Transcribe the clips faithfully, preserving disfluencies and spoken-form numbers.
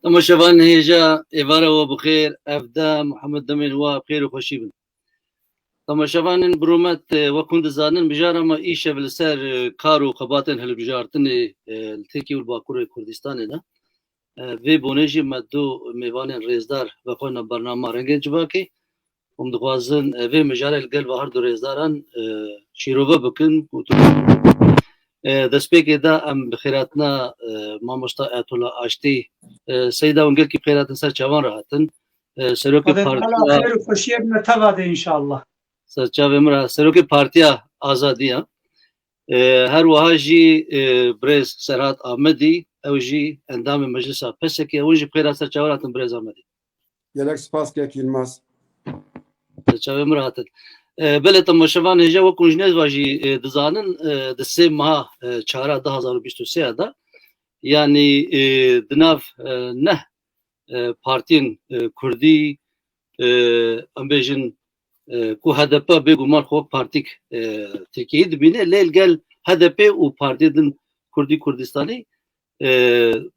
Temaşevanên hêja, êvara we bi xêr. Ev dem, hemû demên we bi xêr û xweşî bin. Temaşevanên bi rûmet, e, wek hûn dizanin, mijara me îşev li ser, e, kar û xebatên hilbijartinê, e, li Tirkiye û li Bakurê Kurdistanê ne. E, vê bonê jî me du mêvanên rêzdar vexwena bernama Rengên Civakê. Hûn dixwazin, e, vê mijarê li gel ve her du rêzdaran, e, şîrove bikin. Û tu, e, destpêkê de em bi xêratina, e, mamosta Ayetullah Aştî, e, Seyda hûn gelkî bi xêratin ser çavan re hatin. E, serokê Xwedê Teala partiya xêr û xweşiyek me teva de înşallah. Ser çavê min re, serokê Partiya Azadiya. E, her wiha jî, e, birêz Serhat Amedî, ew jî endamê Meclisa P S K, ew jî bi xêra ser çavan hatin birêz Amedî. Gelek spas kek Yilmaz. Çavê min rahat e. E, belê temaşevan hêja wek hûn ji nêz ve jî, e, dizanin, e, di sê meha, e, çara du hazar û bîst û sê de, yanî, e, di nav, e, neh, e, partiyên, e, kurdî, e, em bêjin, e, ku H D P bêguman xwe wek partîk, e, Tirkiyeyê dibîne, lê li gel H D P û partiyên din kurdî Kurdistanî e,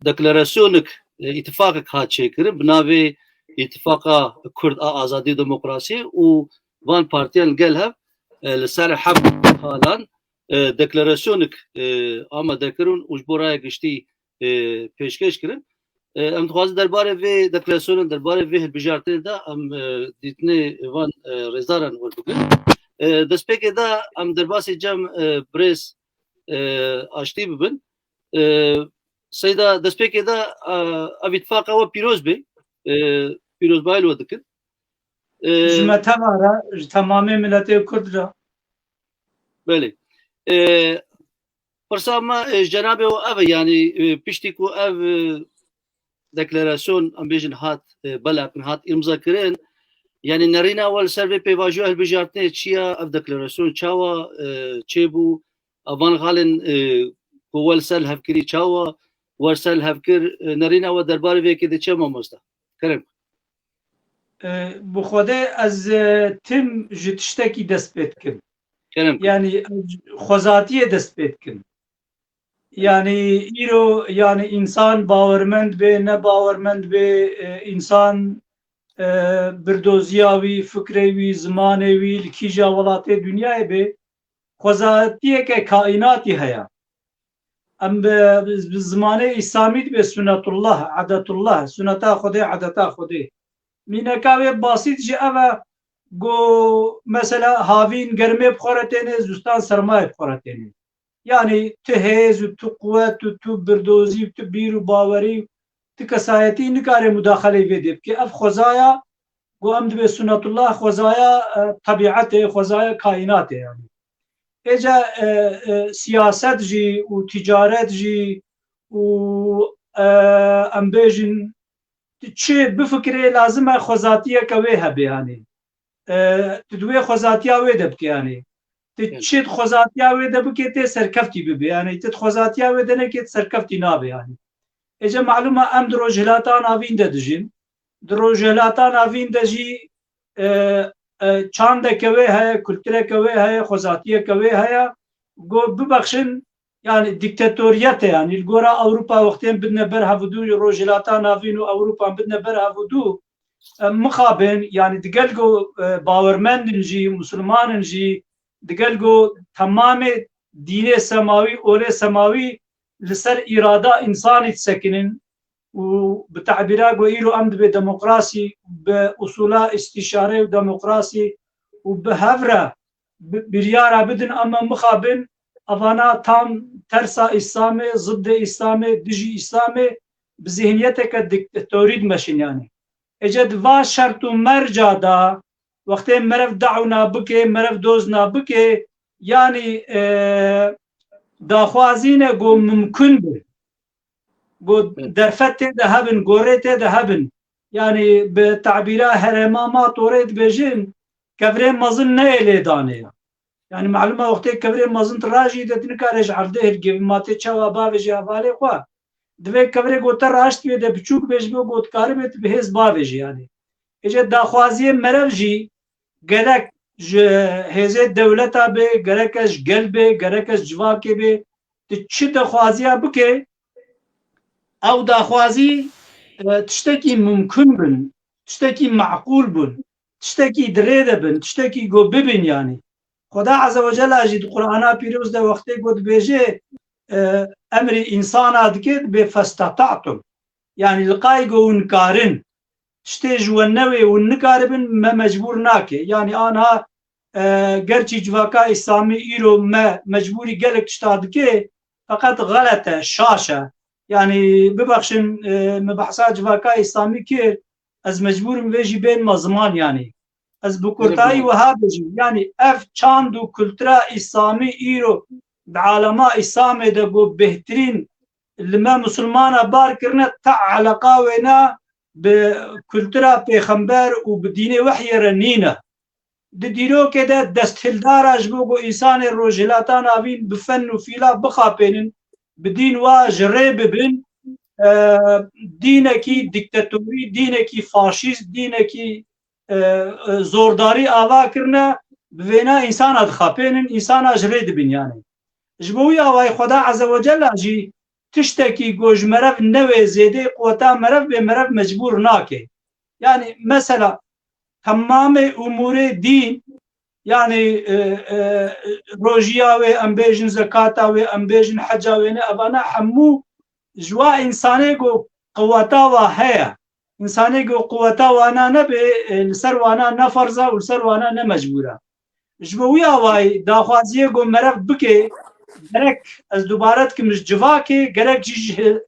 deklarasyonek, e, îtifaqek hat çêkirin bi navê Îtifaqa Kurd a Azadî û Demokrasiyê û van partiyan li gel hev, e, li ser heft xalan, e, deklarasyonek, e, amade kirin û ji bo raya giştî, e, pêşkêş kirin. E, em dixwazin derbarê vê deklarasyonan, derbarê vê hilbijartinê de em, e, dîtinê van, e, rêzdaran werbigirin. E, destpêkê de em derbasî cem, e, birêz, e, Aştî bibin. E, Seyda, destpêkê de, e, ev îtifaqa we pîroz be. E, pîrozbahî li we dikin. E, Ji me teva re, ji temamê miletê Kurd re. Belê. E, pirsa me, e, ji cenabê we ev e, yanî, e, piştî ku ev, e, deklarasyon, em bêjin hat, e, belakin, hat îmza kirin. Yanî nerîna we li ser vê pêvajoya hilbijartinê çi ye? Ev deklarasyon çawa, e, çêbû? Evan xalên, e, ku we li ser li hev kirî çawa we li ser li hev kir, e, nerîna we derbarê vê yekê de çi ye mamosta? Kerem. E, bi Xwedê ez, e, tim ji tiştekî dest pê dikim. Kerem. Yanî ez xwezatiyê dest pê dikim. Yanî îro, yanî însan bawermend bê, ne bawermend bê, e, însan, e, birdoziya wî, fikrê wî, zimanê wî, li kîja welatê dinyayê bê, xwezatiyeke kaînatî heye. Em bi, bi, bi zimanê îslamî dibê sunetullah, edetullah, suneta Xwedê, edeta Xwedê. Mîneka wê basît jî ev e, ku mesela havîn germê bi xwe re têne, zûstan sermayê bi xwe re têne. Yanî tu hêz û tu quwet û tu birdozî û tu bîr û bawerî û tu kesayetî nikare mudaxeleyê vê dê bike. Ev xwezaya ku em dibê sunetullah xwezaya, e, tebîetê, xwezaya kaînatê yanî. Êca, e, e, siyaset jî û ticaret jî û, e, em bêjin tu çi bifikirê lazim e xwezatiyeke wê hebe yanî. E, tu di wê xwezatiya wê de bike yanî. Tu Evet. çi di xwezatiya wê de bike tê serkeftî bibe yanî. Tu di xwezatiya wê de neke tu serkeftî nabe yanî. Êca malûm e em di Rojhilata Navîn de dijîn. Di Rojhilata Navîn de jî, e, e, çandeke wê heye, kultureke wê heye, xwezatiyeke wê heye. Got bibexşin, yanî dîktatoriyet e, yanî li gora Ewropa wextên bidine ber hevûdû, Rojhilata Navîn û Ewropa bidine ber hevûdû, e, mixabin, yanî digel ku, e, bawermendin jî, musulmanin jî, digel ku temamê dînê semawî, olê semawî li ser îrada însanî disekinin û bi tebîra ku îro em dibê demokrasî, bi usûla îstîşare û demokrasî û bi hev re bi-, biryara bidin, em mixabin, evana tam tersa Îslamê, ziddê Îslamê, dijî Îslamê, bi zihniyeteke diktatorî dimeşin yanî. Êca di va şert û merca de, wextê merev dawna bike, merev dozna bike, yanî, e, daxwazî ne ku mimkun be. Ku Evet. derfet tê de hebin, gorê tê de hebin. Yanî bi tabîra herêma ma torê dibêjin, kevirê mezin neyê lê danê ya. Yanî malûm e wextê kevirê mezin tu rajî de tu nikare ji erdê hilgê, ma tê çawa bavêjî hevalê xwe. Divê kevirê ku te raşt bê de biçûk bê ji bo ku tu karibê tu bi hêz bavêjî yanî. Êca daxwaziyê merev jî gerek ji hêzê dewleta bê, gereke ji gel bê, gereke ji civakê bê. Tu çi daxwaziya bike, ew daxwazî, e, tiştekî mumkun bin, tiştekî meqûl bin, tiştekî di rê de bin, tiştekî ku bibin yanî. Xweda Azze ve Cella jî di Qur'ana Pîroz de wextê ku dibêje, e, emrî însana dike, dibê festata'tum. Yanî li qayî ku hûn karin, tiştê ji we newê hûn nikaribin, me mecbûr nake. Yanî anha, e, gerçî civaka Îslamî îro me mecbûrî gelek tişta dike, feqet xelet e, şaş e. Yanî bibexşin, e, me behsa civaka Îslamî kir, ez mecbûr im vê jî bênme ziman yanî. Ez bi kurtayî wiha bêjim, yanî ev çand û kultura Îslamî îro di alema Îslamê de ku bêhtirîn li me misilmana bar kirine, ta eleqa wêne bi kultura pêxember û bi dînê wehyê re nîne. Di dîrokê de desthildara ji bo ku însanê Rojhilata Navîn bi fen û fîla bixapênin, bi dîn wa ji rê bibin, e, dînekî dîktatorî, dînekî faşîst, dînekî, e, e, zordarî ava kirine, bi vêna însana dixapênin, însana ji rê dibin yanî. Ji bo wî awayî Xweda Azze ve Cella jî tiştekî ku ji merev newê zêdê quweta merev bê, merev mecbûr nake. Yanî mesela temamê umûrê dîn, yanî, e, e, rojiya wê, em bêjin zekata wê, em bêjin heca wê ne, evana hemû ji wa însanê ku quweta wa heye. Însanê ku quweta wana nebe, e, li ser wana ne ferz e û li ser wana ne mecbûr e. Ji bo wî awayî daxwaziyê ku merev bike, gerek ez dubare dikim ji civakê, gerek jî ji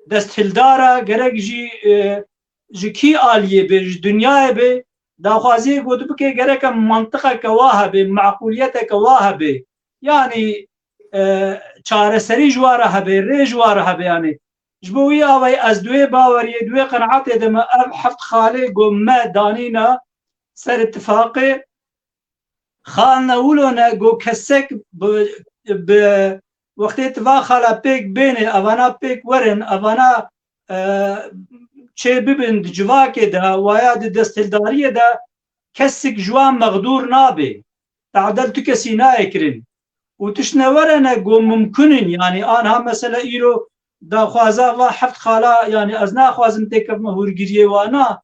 desthildara, gerek jî, e, ji kî aliyê be, ji dinyayê be, daxwaziyê ku tu bike gereke mantiqeke wa hebe, meqûliyeteke wa hebe. Yanî, e, çareserî ji wa re hebe, rê ji wa re hebe yanî. Ji bo wî awayî ez di wê baweriyê, di wê qenaetê de me ev heft xalê ku me danîne ser îtifaqê, xalne wilo ne ku kesek bi, bi wextê tu va xala pêk bêne, evana pêk werin, evana, e, çê bibin di civakê de, waya di desthildariyê de kesik ji wan mexdûr nabe. Tadel tu kesî nayê kirin. Û tişt ne were ne ku mimkun in, yanî anha mesela îro daxwaza va heft xala, yanî ez naxwazim têkevme hûrgiriyê wana,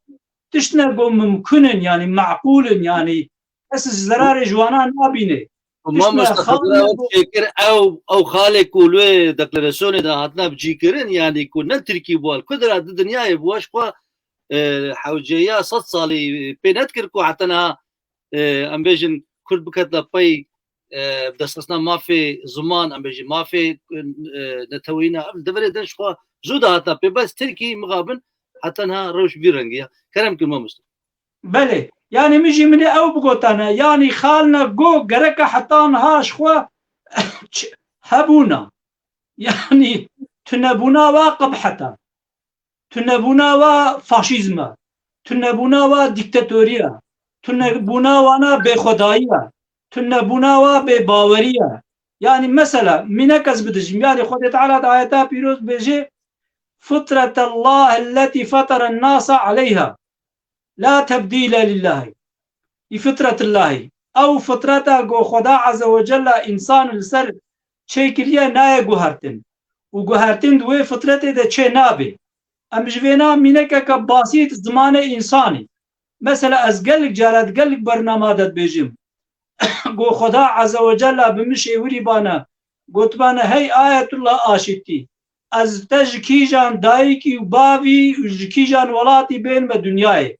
tişt ne ku mimkun in, yanî meqûl in, yanî kes ji zerarê ji wana nabîne. Tişt ne Mamoste, xalne xwe ku çêkir, ew, ew xalê ku li wê deklarasyonê de hatine bicîkirin, yanî ku ne Tirkî bû, li ku dira di dinyayê bû, ji xwe, e, hewceya sed salî pê nedikir ku heta niha, e, em bêjin Kurd biketine pey, e, destxistina mafê ziman, em bêjin mafê, e, neteweyî ne, ev li deverê din ji xwe zû de hatine pê, bes Tirkî mixabin heta niha rewş vî rengî ye. Kerem kir mamoste. Belê. Yanî min jî min ê ew bigotane. Yanî xalne go gereke heta niha ji xwe ç-, hebûna. Yanî tunebûna wa qebhet e. Tunebûna wa faşîzm e. Tunebûna wa dîktatorî ye. Tunebûna wana bêxwedayî ye. Tunebûna wa bêbawerî ye. Yanî mesela, mînek ez bidijim. Yanî Xwedê Teala di ayeta pîroz dibêje, "Fitretallahî lletî feteren nase aleyha. La tebdîle lillahî. Î fitretillahî." Ew fitreta ku Xweda Azze ve Cella însan li ser çêkiriye nayê guhertin. Û guhertin di wê fitretê de çê nabe. Em ji vêna mînekeke basît zimanê însanî. Mesela ez gelek cara di gelek bernama de dibêjim. Go Xweda Azze ve Cella bi min şêwirî bane. Gotibane, hey Ayetullah Aşitî, ez te ji kîjan dayikî û bavî û ji kîjan welatî bên me dinyayê?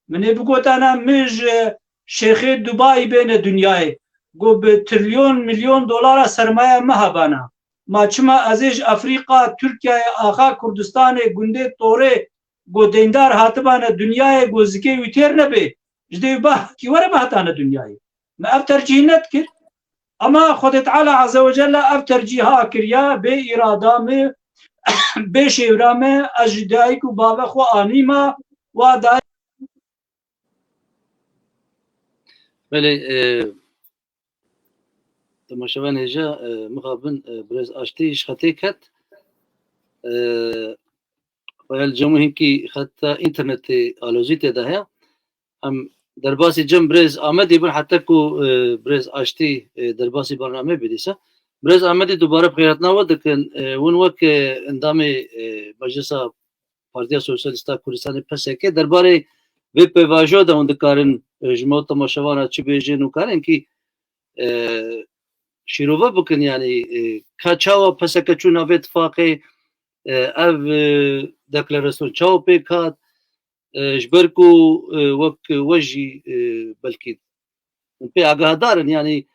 Min ê bigotana, min ji şêxê Dubayî bêne dinyayê. Go bi trilyon milyon dolara sermaya me hebana. Ma çima ez ê ji Efrîqa, Tirkiyeyê, axa Kurdistanê, gundê Torê, go deyndar hatibane dinyayê, go zikê wî têr nebe? Ji dê wî ba kî were me hatane dinyayê. Me ev tercîh nedikir. Ama Xwedê Teala Azze ve Celle ev tercîha kiriya, bê îrada me, bê şêwra me, ez ji dayik û bavê xwe anîma, wa dayik. Belê, e, temaşevan hêja, e, mixabin, e, birêz Aştî ji xetê ket. E, xweyal cemû hinkî xeta înternetê alozî tê de heye. Em derbasî cem birêz Amedî bin heta ku, e, birêz Aştî, e, derbasî bernameyê bidîse. Birêz Amedî dubare bi xêr hatina we dikin. E, hûn wek, e, endamê, e, Meclisa Partiya Sosyalîsta Kurdistanê, P S K, derbarê vê pêvajoya de hûn dikarin, e, ji me û temaşevana çi bêjin û karin kî, e, şîrove bikin, yanî, e, ka çawa P S K çû navê tifaqê, e, ev, e, deklarasyon çawa pêk hat, e, ji ber ku, e, wek we jî, e, belkî pê agahdar in, yanî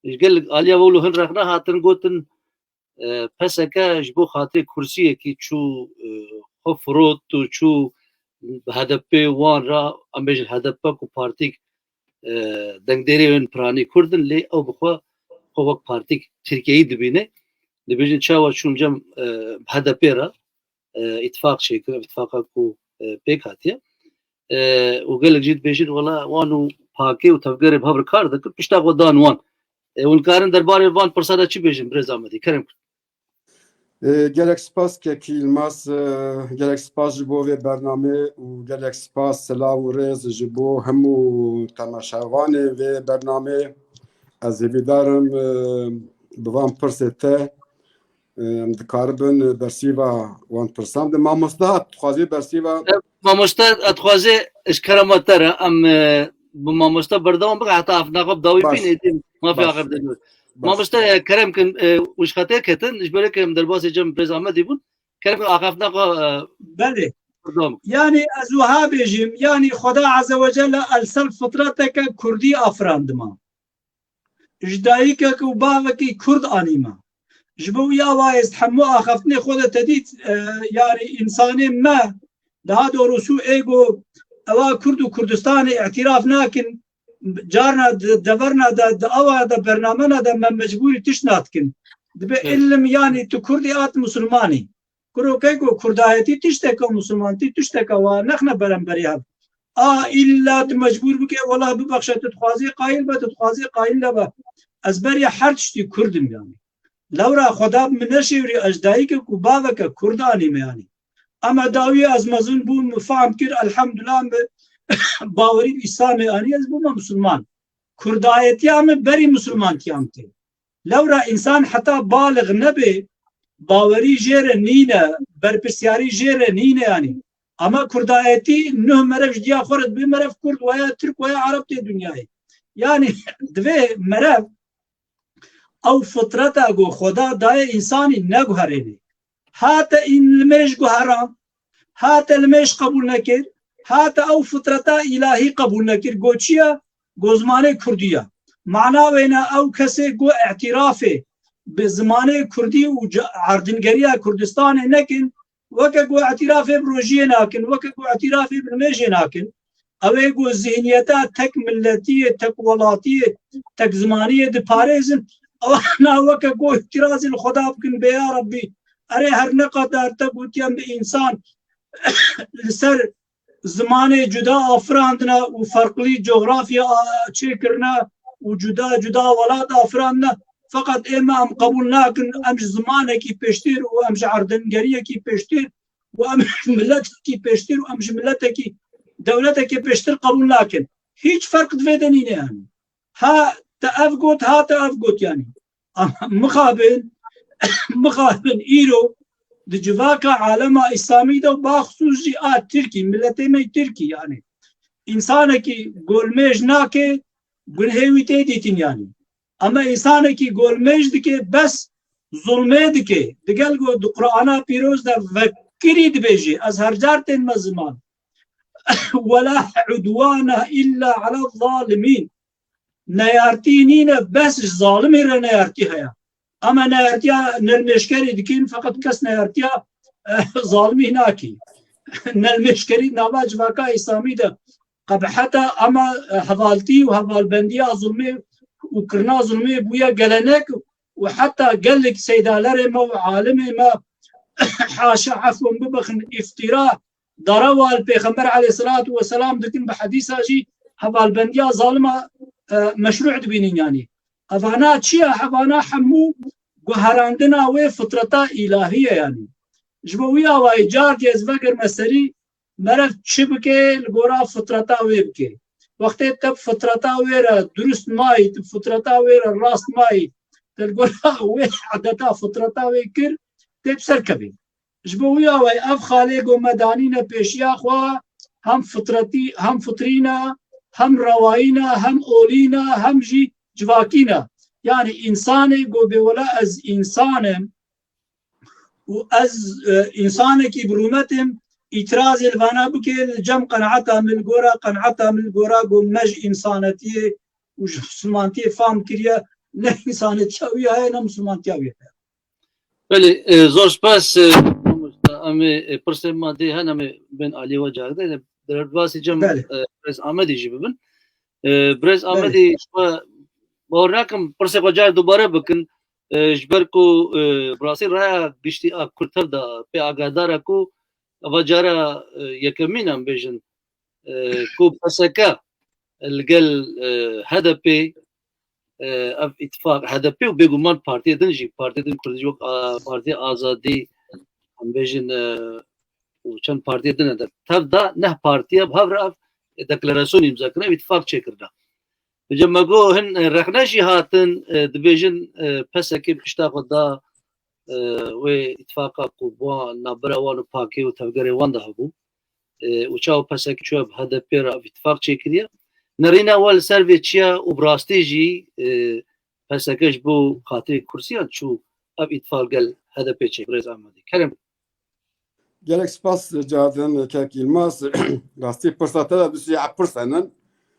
ji gelek aliya wilo hin rexne hatin gotin, e, P S K ji bo xatirê kursiyekî çû, e, xwe firot û çû bi H D P wan re, em bêjin H D P ku partîk, e, dengdêrê wên piranî Kurd in, lê ew bi xwe, xwe wek partîk Tirkiyeyî dibîne. Dibêjin çawa çûn cem, e, H D P re, e, îtifaq çêkir, îtifaqa ku, e, pêk hatiye. E, û gelek jî dibêjin, wela wan û pakê û tevgerê bi hev re kar dikin, pişta xwe dan wan. E, hûn karin derbarê van pirsa de çi bêjin, birêz Amedî? Kerem kir. E, gelek spas Kekî Yilmaz, e, gelek spas ji bo vê bernamê û gelek spas, silav û rêz ji bo hemû temaşevanê vê bernamê. Ez hêvîdar im, e, bi van pirsê te, e, em dikaribin bersîva wan pirsan de. Mamosta, dixwazî bersîva Mamoste, ez dixwazê ji kerema te re, em, e, bi mamoste berdewam bikin, heta axaftina xwe bi dawî Baş. bînin, êdî mafê Baş. axaftina. Baş. Mamoste, e, kerem kin, e, û ji xetê ketin, ji ber ke em derbasê cem Birêz Amedî bûn, kerem kin axaftina xwe, e, Belê. berdewam bikin. Yanî ez wiha bêjim, yanî Xweda Azze ve Celle el ser fitreteke Kurdî afirandima. Ji dayikek û bavekî Kurd anîme. Ji bo wî awayê ez hemû axaftinê xwe de te dît, e, yanî însanê me, daha doğrusu ê ku ewa Kurd û Kurdistanê îtiraf nakin, carna di deverna de, di awa de, bernamena de me mecbûrî tişt nadikin. Dibe Evet. ilim, yanî tu Kurdî at Musulmanî. Kuro keko Kurdayetî tişteke, Musulmantî tişteke wa nexne beramberî hev. A illa tu mecbûr bike, wela bibexşe, tu dixwazî qayil be, tu dixwazî qayil nebe. Ez beriya her tiştî Kurd im yanî. Lewra Xweda min neşêwirî, ez dayikek û baveke Kurd anîme yanî. Ama dawî ez mezin bûm, min fehm kir, elhamdulillah, min bawerî bi Îslamê anî, ez bûme Musulman. Kurdayetiya min berî Musulmantiya min tê. Lewra însan heta balix nebe, bawerî jê re nîne, berpirsiyarî jê re nîne yanî. Ama Kurdayetî nuh merev ji diya xwe re dibê merev Kurd, weya Tirk, weya Ereb tê dinyayê. Yanî divê merev ew fitreta ku Xweda daye însanî neguherêne. Hate în limêj guheran, hate limêj qebûl nekir, hate ew fitreta îlahî qebûl nekir. Go çi ye? Go zimanê Kurdî ye. Mana wê ne ew kesê go îtirafê bi zimanê Kurdî û ca-, erdnîgeriya Kurdistanê nekin, weke go îtirafê bi rojiyê nakin, weke go îtirafê bi limêjê nakin. Ew ê ku zihniyeta tek milletiyê, tek welatiyê, tek zimaniyê diparêzin, ewana weke ku îtirazê li Xweda bikin, bê ya Rebbî, erê her ne qadar te gotiyan bi însan li ser zimanê cuda afirandine û ferqlî cografya a-, çêkirine û cuda cuda welat afirandine, feqet ê me em qebûl nakin, em ji zimanekî pêştir û em ji erdnîgeriyekî pêştir û em ji miletekî pêştir û em ji miletekî, dewletekî pêştir qebûl nakin. Hîç ferq di vê de nîne yanî. Ha te ev got, ha te ev got yanî. Ama mixabin, mixabin îro di civaka alema Îslamî de, baxsûs jî a Tirkî, miletê me Tirkî yanî. Însanekî golmêj nake, gunhê wî tê dîtin yanî. Ama însanekî golmêj dike, bes zulmê dike. Digel ku di Qur'ana pîroz de vekirî dibêjî, ez her car tên me ziman. "Wela udwana illa ala zalimîn." Neyartî nîne, bes ji zalimê re neyartî heye. Ama neyartiya nelmêşkerî dikin, feqet kes neyartiya, eh, zalimî nakî. Nelmêşkerî nava civaka Îslamî de qebeheta, ama, eh, hevaltî û hevalbendiya zulmê û kirina zulmê bûye gelenek û heta gelek seydalerê me û alimê me, haşa, efwin bibixin, îftîra, darewa li Pêxember aleyhisselatu vesselam dikin, bi hedîsa jî hevalbendiya zalima, e, meşrû dibînin yanî. Evana çi ye? Evana hemû guherandina wê fitreta îlahî ye yanî. Ji bo wî awayî car dî ez vegirme serî, merev çi bike, li gora fitreta wê bike. Wextê te fitreta wê re durust mayî, tu fitreta wê re rast mayî, te li gora wê edeta fitreta wê kir, tê bi ser kevî. Ji bo wiya wê ev xalê ku me danîne pêşiya xwe hem fitretî, hem fitrî ne, hem rewayî ne, hem olî ne, hem jî civakî ne. Yanî însanê ku bê wela ez însan im û ez, e, însanekî bi rûmet im, îtirazê li vana bike li cem qenaeta min, li gora qenaeta min, li gora ku me ji însanetiyê û ji misilmantiyê fam kiriye, ne însanetiya wî heye, ne misilmantiya wî heye. Belê, e, zor spas, e, mamosta. Em ê, e, pirsên me dê hene, em ê bên aliyê we cagde. Derbasî cem, Belê. e, Birêz Amedî jî bibin. E, Birêz Belê. Amedî, ji we bawer nakim, pirsê xwe car dubare bikin. E, ji ber ku, e, bi rastî raya giştî a Kurd tev de pê agahdar e ku eva cara, e, yekemîn em bêjin, e, ku P S K li gel, e, H D P, e, ev îtifaq H D P û bêguman partiyê din jî, partiyê din Kurdî wek, a, Partiya Azadî, em bêjin, e, û çend partiyê din de tev da, neh partiye bi hev re ev deklarasyonê îmza kirine, ev îtifaq çêkirine. Vêca me got hin, e, rexne jî hatin, e, dibêjin, e, P S K pişta xwe da, e, wê îtifaqa ku bi wan navbera wan û pakê û tevgerê wan de hebû. E, û çawa P S K çûye bi H D P re ev îtifaq çêkiriye. Nerîna we li ser vê çi ye û bi rastî jî, e, P S K ji bo xatirê kursiyan çû ev îtifaq gel H D P çêkir, Birêz Amedî. Kerem. Gelek spas Cadin, kek Yilmaz. Rastî pirsa te de du sê pirse nin.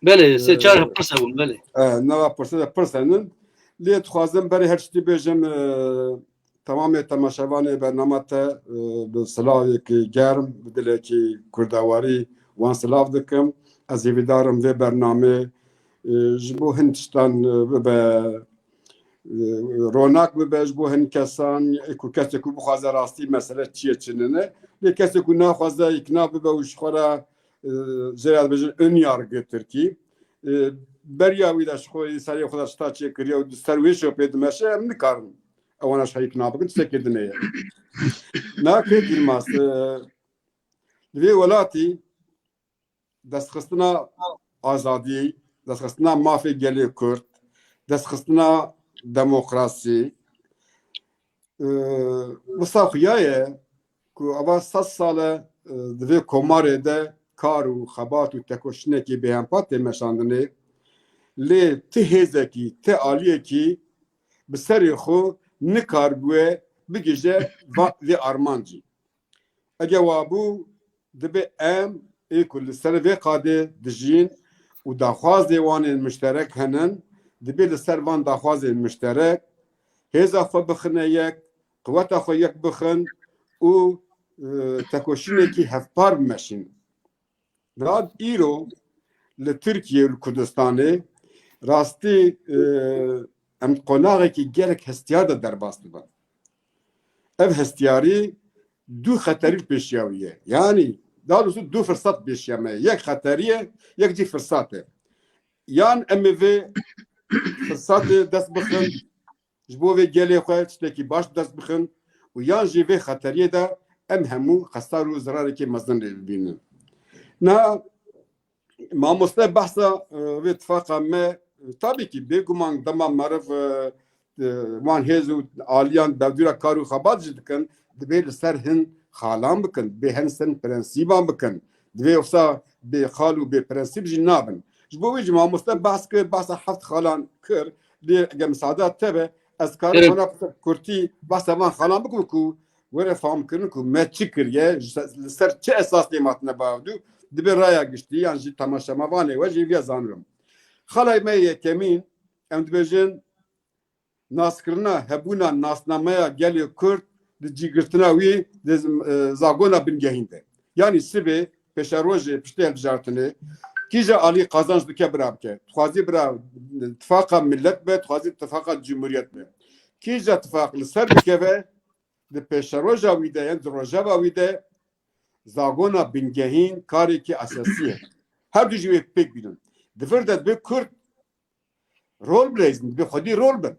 Belê, sê çar Ee, pirse bûn, belê. E, nava pirse de pirse nin. Lê dixwazim berê her tiştî bêjim, e, temamê temaşevanê bernama te, e, bi silavekî germ, bi dilekî kurdewarî wan silav dikim. Ez hêvîdar im vê bernamê, e, ji bo hin tiştan, e, bibe, e, ronak bibe ji bo hin kesan, e, ku kesê ku bixwaze rastî mesele çi ye çi nine. Lê kesê ku naxwaze îkna bibe û ji xwe re, e, jê re dibêjin ön yargı tirkî. E, beriya wî de ji xwe, serê xwe de tişta çêkiriye û di ser wê şopê dimeşe, em nikarin ewana ji xwe îkna bikin, tiştekê din heye. Na kek Yilmaz, e, li vê welatî destxistina azadî, destxistina mafê gelê Kurd, destxistina demokrasî, e, wisa xuya ye ku eva sed sal e, e, di vê komarê de kar û xebat û tekoşînekî bêhempa tê meşandinê. Lê ti hêzekî, ti aliyekî bi serê xwe nikaribûye bigihîje va-, vê armancî. Ege wabû, dibe em ê ku li ser vê qadê dijîn û daxwazê wan ên mişterek henin, dibe li ser van daxwazên mişterek hêza xwe bixine yek, qiweta xwe yek bixin û, e, tekoşînekî hevpar bimeşînin. Rad îro li Tirkiye û li Kurdistanê rastî, e, em qonaxekî gelek hestiyar de derbas dibin. Ev hestiyarî du xeterî li pêşiya wî ye. Yanî, daha doğrusu du firsat pêşiya me ye. Yek xeterî ye, yek jî firsat e. Yan em ê vê firsatê dest bixin, ji bo vê gelê xwe tiştekî baş dest bixin û yan jî vê xeteriyê de em hemû xesar û zirarekê mezin lê bibînin. Na mamoste behsa, e, vê tifaqa me, e, tabii ki bêguman dema meriv, e, e, wan hêz û aliyan derdora kar û xebat jî dikin, divê li ser hin xalan bikin, divê hin ser prensîban bikin, divê wisa bê xal û bê prensîb jî nabin. Ji bo wê jî mamoste behs kir, behsa heft xalan kir. Lê eger misada te be, ez karim Evet. hana kurtî behsa van xalan bikim ku were fam kirin ku me çi kiriye, ji se-, li ser çi esas lê matine bavdu, dibe raya giştî yan jî temaşemevanê we jî viya zanirim. Xalay me yekemîn, em dibêjin, naskirina hebûna nasnameya gelê Kurd di cîgirtina wî di, e, zagona bingehîn de. Yanî sibê pêşerojê piştê hilbijartinê kîja alî qazanc dike bira bike. Dixwazî bira tifaqa millet be, dixwazî tifaqa cumhuriyet be. Kîja tifaq li ser bikeve di pêşeroja wî de, yan di rojeva wî de zagona bingehîn karekî esasî ye. Her du jî wê pêk bînin. Di vir de dibê Kurd rol bileyzin, dibê xwedî rol bin.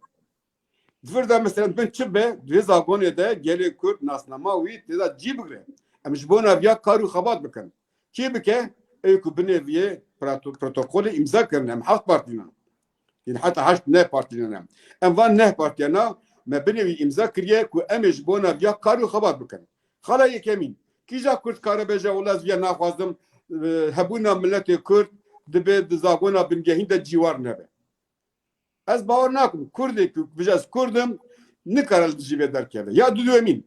Di vir de mesela bin çi be, di vê zagonê de gelê Kurd nasnama wî tê de cî bigire. Em ji bona viya kar û xebat bikin. Kî bike? Ê ku binê viyê prato-, protokolê îmza kirine, em heft partî ne. Yanî heta heşt neh partî ne. Em van neh partiyana me binê wî îmza kiriye ku em ê ji bona viya kar û xebat bikin. Xala yekemîn. Kîja Kurd kare bêje, wela ez viya naxwazim, e, hebûna miletê Kurd dibe di zagona bingehîn de cîwar nebe. Ez bawer nakim, Kurdê ku bije ez Kurd im, nikare li dijî vê derkeve. Ya duduyemîn.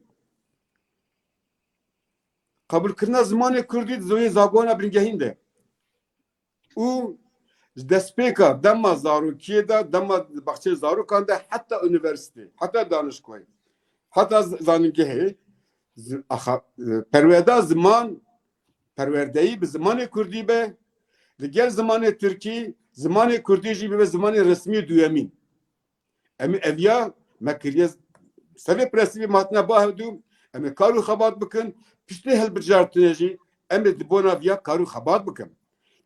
Qebûlkirina zimanê Kurdî di zoyê zagona bingehîn de. Û ji destpêka dema zarokiyê de, dema baxçeyê zarokan de, heta unîversîtê, heta danişgoyê, heta z-, zanîngehê, zi-, axa-, e, perweda ziman, perwerdeyî bi zimanê Kurdî be, li gel zimanê Tirkî, zimanê Kurdî jî bibe zimanê resmî duyemîn. Em ê eviya me kiriye, serê prensîbê me hatine ba hevdû, em ê kar û xebat bikin, piştê hilbijartinê jî em ê di bona viya kar û xebat bikin.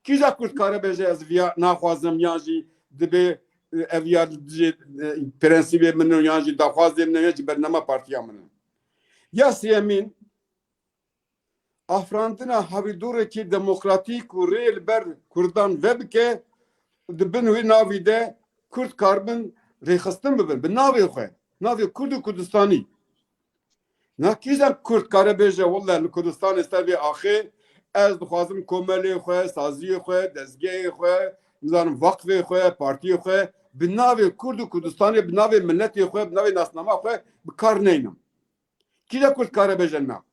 Kîja Kurd kare bêje ez viya naxwazim yan jî dibê, e, eviya li dijê, e, prensîbê min in yan jî daxwazê min in yan jî bernama partiya min in. Ya sêyemîn, afirandina hevîdûrekî demokratîk û rê li ber Kurdan vebike, di bin wê navî de Kurd karibin rêxistin bibin, bi navê xwe, navê Kurd û Kurdistanî. Na kîjan Kurd kare bêje, welle li Kurdistanê ser vê axê, ez dixwazim komelê xwe, saziyê xwe, dezgehê xwe, nizanim vaqfê xwe, partiyê xwe, bi navê Kurd û Kurdistanê, bi navê miletê xwe, bi navê nasnama xwe bi kar neynim. Kîja Kurd kare bêje na?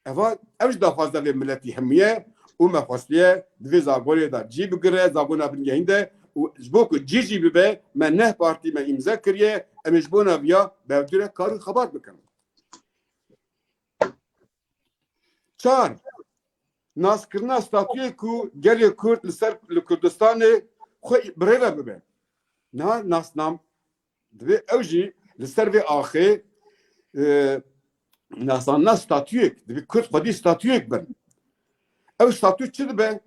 Eva, ev ji daxwaza vê miletî hemû ye û me xwestiye di vê zagonê de cî bigire, zagona bingehîn de û ji bo ku cî jî bibe, me neh partî me îmze kiriye, em ê ji bona viya bi hevdû re kar û xebat bikin. Çar, naskirina statuyê ku gelê Kurd li ser, li Kurdistanê xwe bi rê ve bibe. Niha nasnam-, Divê ew jî li ser vê axê, e, nasandina statuyek, divê Kurd xwedî statuyek bin. Ew statu çi dibe?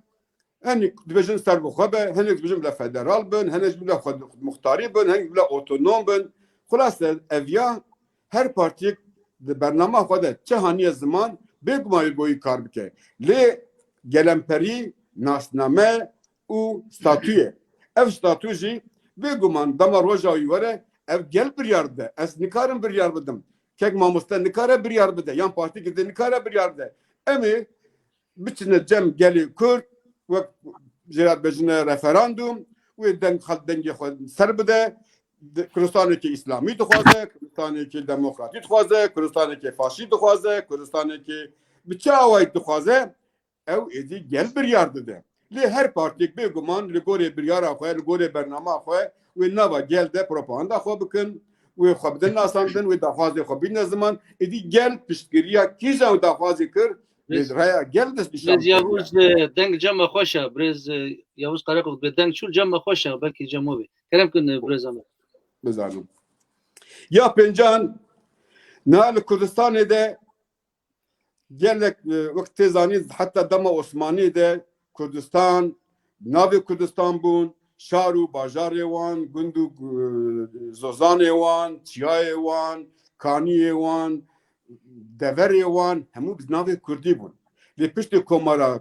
Hinek dibêjin serbixwe be, hinek dibêjin bila federal bin, hinek bila xwedmuxtarî bin, hinek bila otonom bin. Xulase ev ya her partiyek di bernama xwe de çi haniye ziman, bêguman li gorî kar bike. Lê gelemperî, nasname, û statû ye. Ev statû jî bêguman dema roja wî were, ev gel biryar dide. Ez nikarim biryar bidim. Kek mamoste nikare biryar bide. Yan partî girtî nikare biryar bide. Em ê biçine cem gelê Kurd, wek jê re bêjine referandum, wê deng xelk dengê xwe ser bide. Di-, Kurdistanekî îslamî dixwaze, Kurdistanekî demokratî dixwaze, Kurdistanekî faşî dixwaze, Kurdistanekî bi çi awayî dixwaze, ew êdî gel biryar dide. Lê her partiyek bêguman li gorê biryara xwe, li gorê bernama xwe wê nava gel de propaganda xwe bikin, wê xwe bidin nasandin, wê daxwazê xwe bîne ziman. Êdî gel piştgiriya kîjan daxwazê kir, lê raya gel dest nîşan Birêz Yavuz, e, deng cem me xweş e. Birêz, e, Yavuz Karakol, bê deng çû cem me xweş e. Belkî cem we bê. Kerem kin, e, birêza me. Bizanim. Ya pêncan, niha li Kurdistanê de gelek, e, wek tê zanîn, heta dema Osmaniyê de Kurdistan, navê Kurdistan bûn, şar û bajarê wan, gund û, e, zozanê wan, çiyayê wan, kaniyê wan, deverê wan, hemû bi navê Kurdî bûn. Lê piştî Komara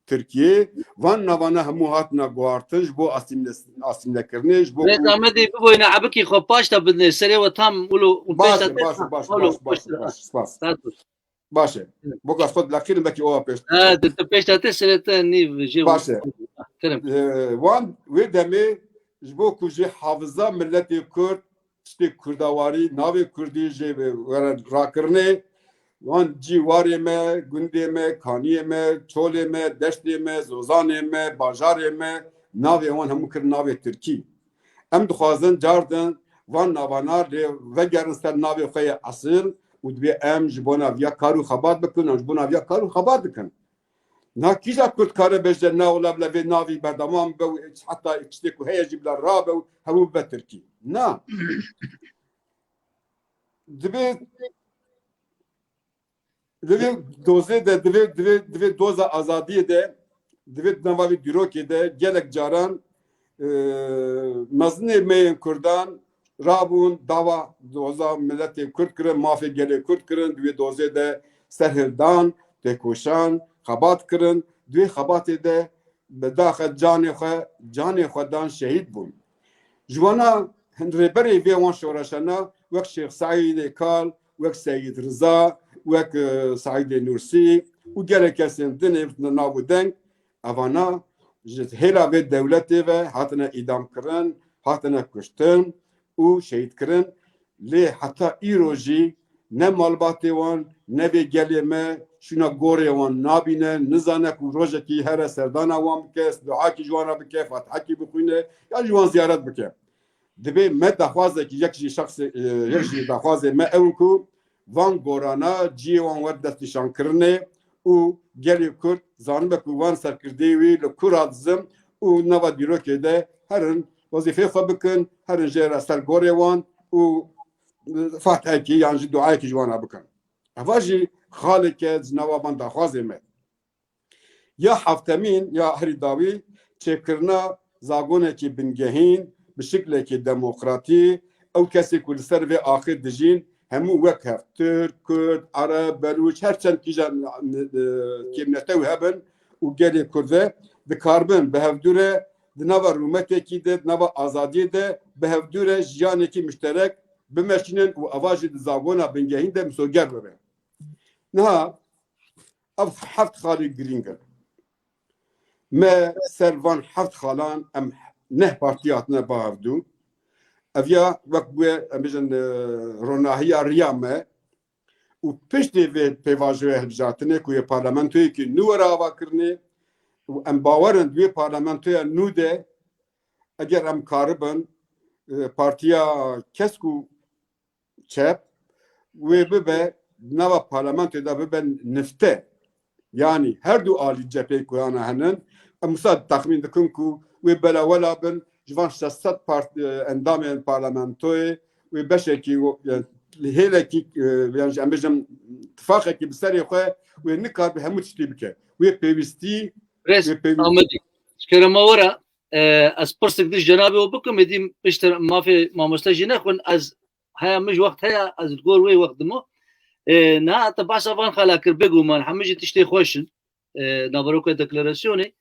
Tirkiyê, van navana hemû hatina guhartin ji bo asîmle-, asîmlekirinê, ji bo Rêz ku Amedê biboyne ebikî xwe paş de bidinê, serê we tam wilo û pêş Baş de e, tê, baş e, ha, baş e, wilo baş e, baş e, pêş de. Baş e, baş e. Baş e. Hı. Boka xwe dilaqînim, belkî owa pêş. Ha, tu, tu pêş de tê, serê te nîv jê Baş e. Kerem. Ee, wan wê demê ji bo ku jê hafiza miletê Kurd, tiştê kurdawarî, navê Kurdî jê were rakirinê, wan cî warê me, gundê me, kaniyê me, çolê me, deştê me, zozanê me, bajarê me, navê wan hemû kirin navê Tirkî. Em dixwazin cardin van navana lê vegerin ser navê xwe yê esil û divê em ji bona viya kar û xebat bikin, em ji bona viya kar û xebat dikin. Na kîja Kurd kare bêje, na wila bila vê navî berdewam be û heta tiştê ku heye jî bila rabe û hemû bibe Tirkî. Na. Divê, divê dozê de, divê, divê, divê doza azadiyê de, divê di nava vê dîrokê de gelek caran, e, mezinê me yên Kurdan rabûn, dava doza miletê Kurd kirin, mafê gelê Kurd kirin, di wê dozê de serhildan, têkoşan, xebat kirin, di wê xebatê de bi daxe canê xwe, canê xwe dan, şehîd bûn. Ji wana hin rêberê vê wan şoreşana wek Şêx Seîdê Kal, wek Seyîd Riza, wek, e, Seîdê Nûrsî û gelek kesên din ê nav û deng, evana ji hêla vê dewletê ve hatine îdamkirin, hatine kuştin û şehîdkirin. Lê heta îro jî ne malbatê wan, ne vê gelê me şûna gorê wan nabîne, nizane ku rojekî here serdana wan bike, duakî ji wan re bike, fatihekî bixwîne, yan ji wan ziyaret bike. Dibê me daxwazekî, yek jî şexsê, e, yek jî daxwazê me ew in ku van gorana cihê wan were destnîşankirinê û gelê Kurd zanibe ku van serkirdeyê wî li ku re dizin û nava dîrokê de herin wezîfeyê xwe bikin, herin jê re ser gorê wan û fatihekî yan jî duayekî ji wan re bikin. Eva jî xaleke ji nava van daxwazê me. Ya heftemîn ya herî dawî çêkirina zagonekî bingehîn bi şiklekî demokratî, ew kesê ku li ser vê axê dijîn hemû wek hev Tirk, Kurd, Ereb, Belûç, her çend kîjan, e, kêmnete wî hebin û gelê Kurd ve dikaribin bi hevdû re di nava rûmetekî de, di nava azadiyê de bi hevdû re jiyanekî muşterek bimeşînin û eva jî di zagona bingehîn de misoger bibe. Niha ev heft xalê girîng in. Me ser van heft xalan em neh partî hatine ba hevdû. Ev ya wek bûye, em bêjin, e, ronahiya riya me û piştê vê pêvajoya hilbijartinê ku yê parlamentoyekî nû were avakirinê û em bawer in di wê parlamentoya nû de eger em karibin, e, partiya kesk û çep wê bibe, nava parlamentoyê de bibe nifte. Yanî her du alî cepheyê ku yana henin, em wisa texmîn dikin ku wê belawela bin ji van şeş sed part-, e, endamên parlamentoyê wê beşekî, e, hêlekî, e, yan jî em bêjin tifaqekî bi serê xwe wê nikaribe hemû tiştî bike. Wê pêwîstî, Rêz wê pêwîstî. Amedî. Ji kerema we re, e, ez pirsek dî ji cenabê we bikim, êdî piştre mafê mamoste jî nexwin, ez heya min ji wext heye, ez li gor wê wext dimo. E, niha te behsa van xala kir, bêguman hemû jî tiştê xweş in. E, naveroka deklarasyonê.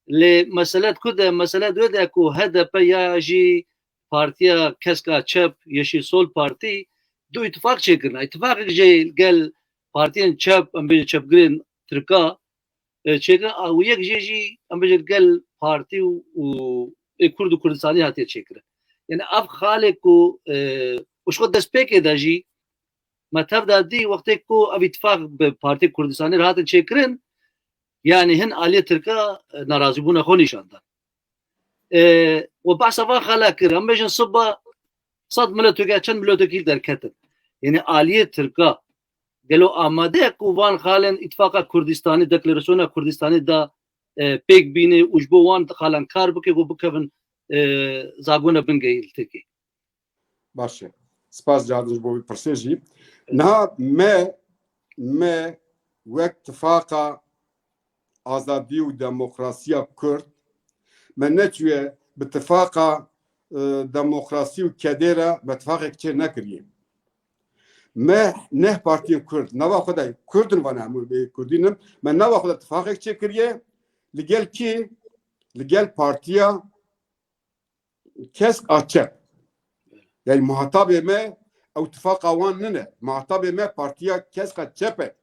Lê mesele di ku de, mesele di wê de ku H D P ya jî Partiya Keska Çep, Yeşil Sol Partî du îtifaq çêkirine. Îtifaqek jê gel partiyên çep, em bêjin çepgirên Tirka, e, çêkirin, a, û yek jê jî, em bêjin, gel partî û, û ê Kurd û Kurdistanî hatiye çêkirin. Yani ev xalê ku, e, û ji xwe destpêkê de jî me tev de dî wextê ku ev îtifaq bi Partî Kurdistanî re hatin çêkirin, yani hin aliyê Tirka, e, narazîbûna xwe nîşan dan. E, we behsa van xala kir, em bêjin siba sed miletokî, çend miletokî derketin. Yani aliyê Tirka gelo amade ye ku van xalên Îtifaqa Kurdistanî, Deklarasyona Kurdistanî de, e, pêk bîne û ji bo wan xalan kar bike ku bikevin, e, zagona bingehîn li Tirkiyê? Baş e. Spas cardin ji bo vî pirsê jî. Niha me, me wek tifaqa azadî û demokrasiya Kurd, me neçûye bi tifaqa, e, demokrasî û kedê re me tifaqek çê nekiriye. Me neh partiyên Kurd, nava xwe de Kurd in, vana hemû bê Kurdî nin, me nava xwe de tifaqek çê kiriye, li gel kî? Li gel partiya Kesk a Çep. Yani muhatabê me ew tifaqa wan nine. Muhatabê me partiya Kesk a Çep e.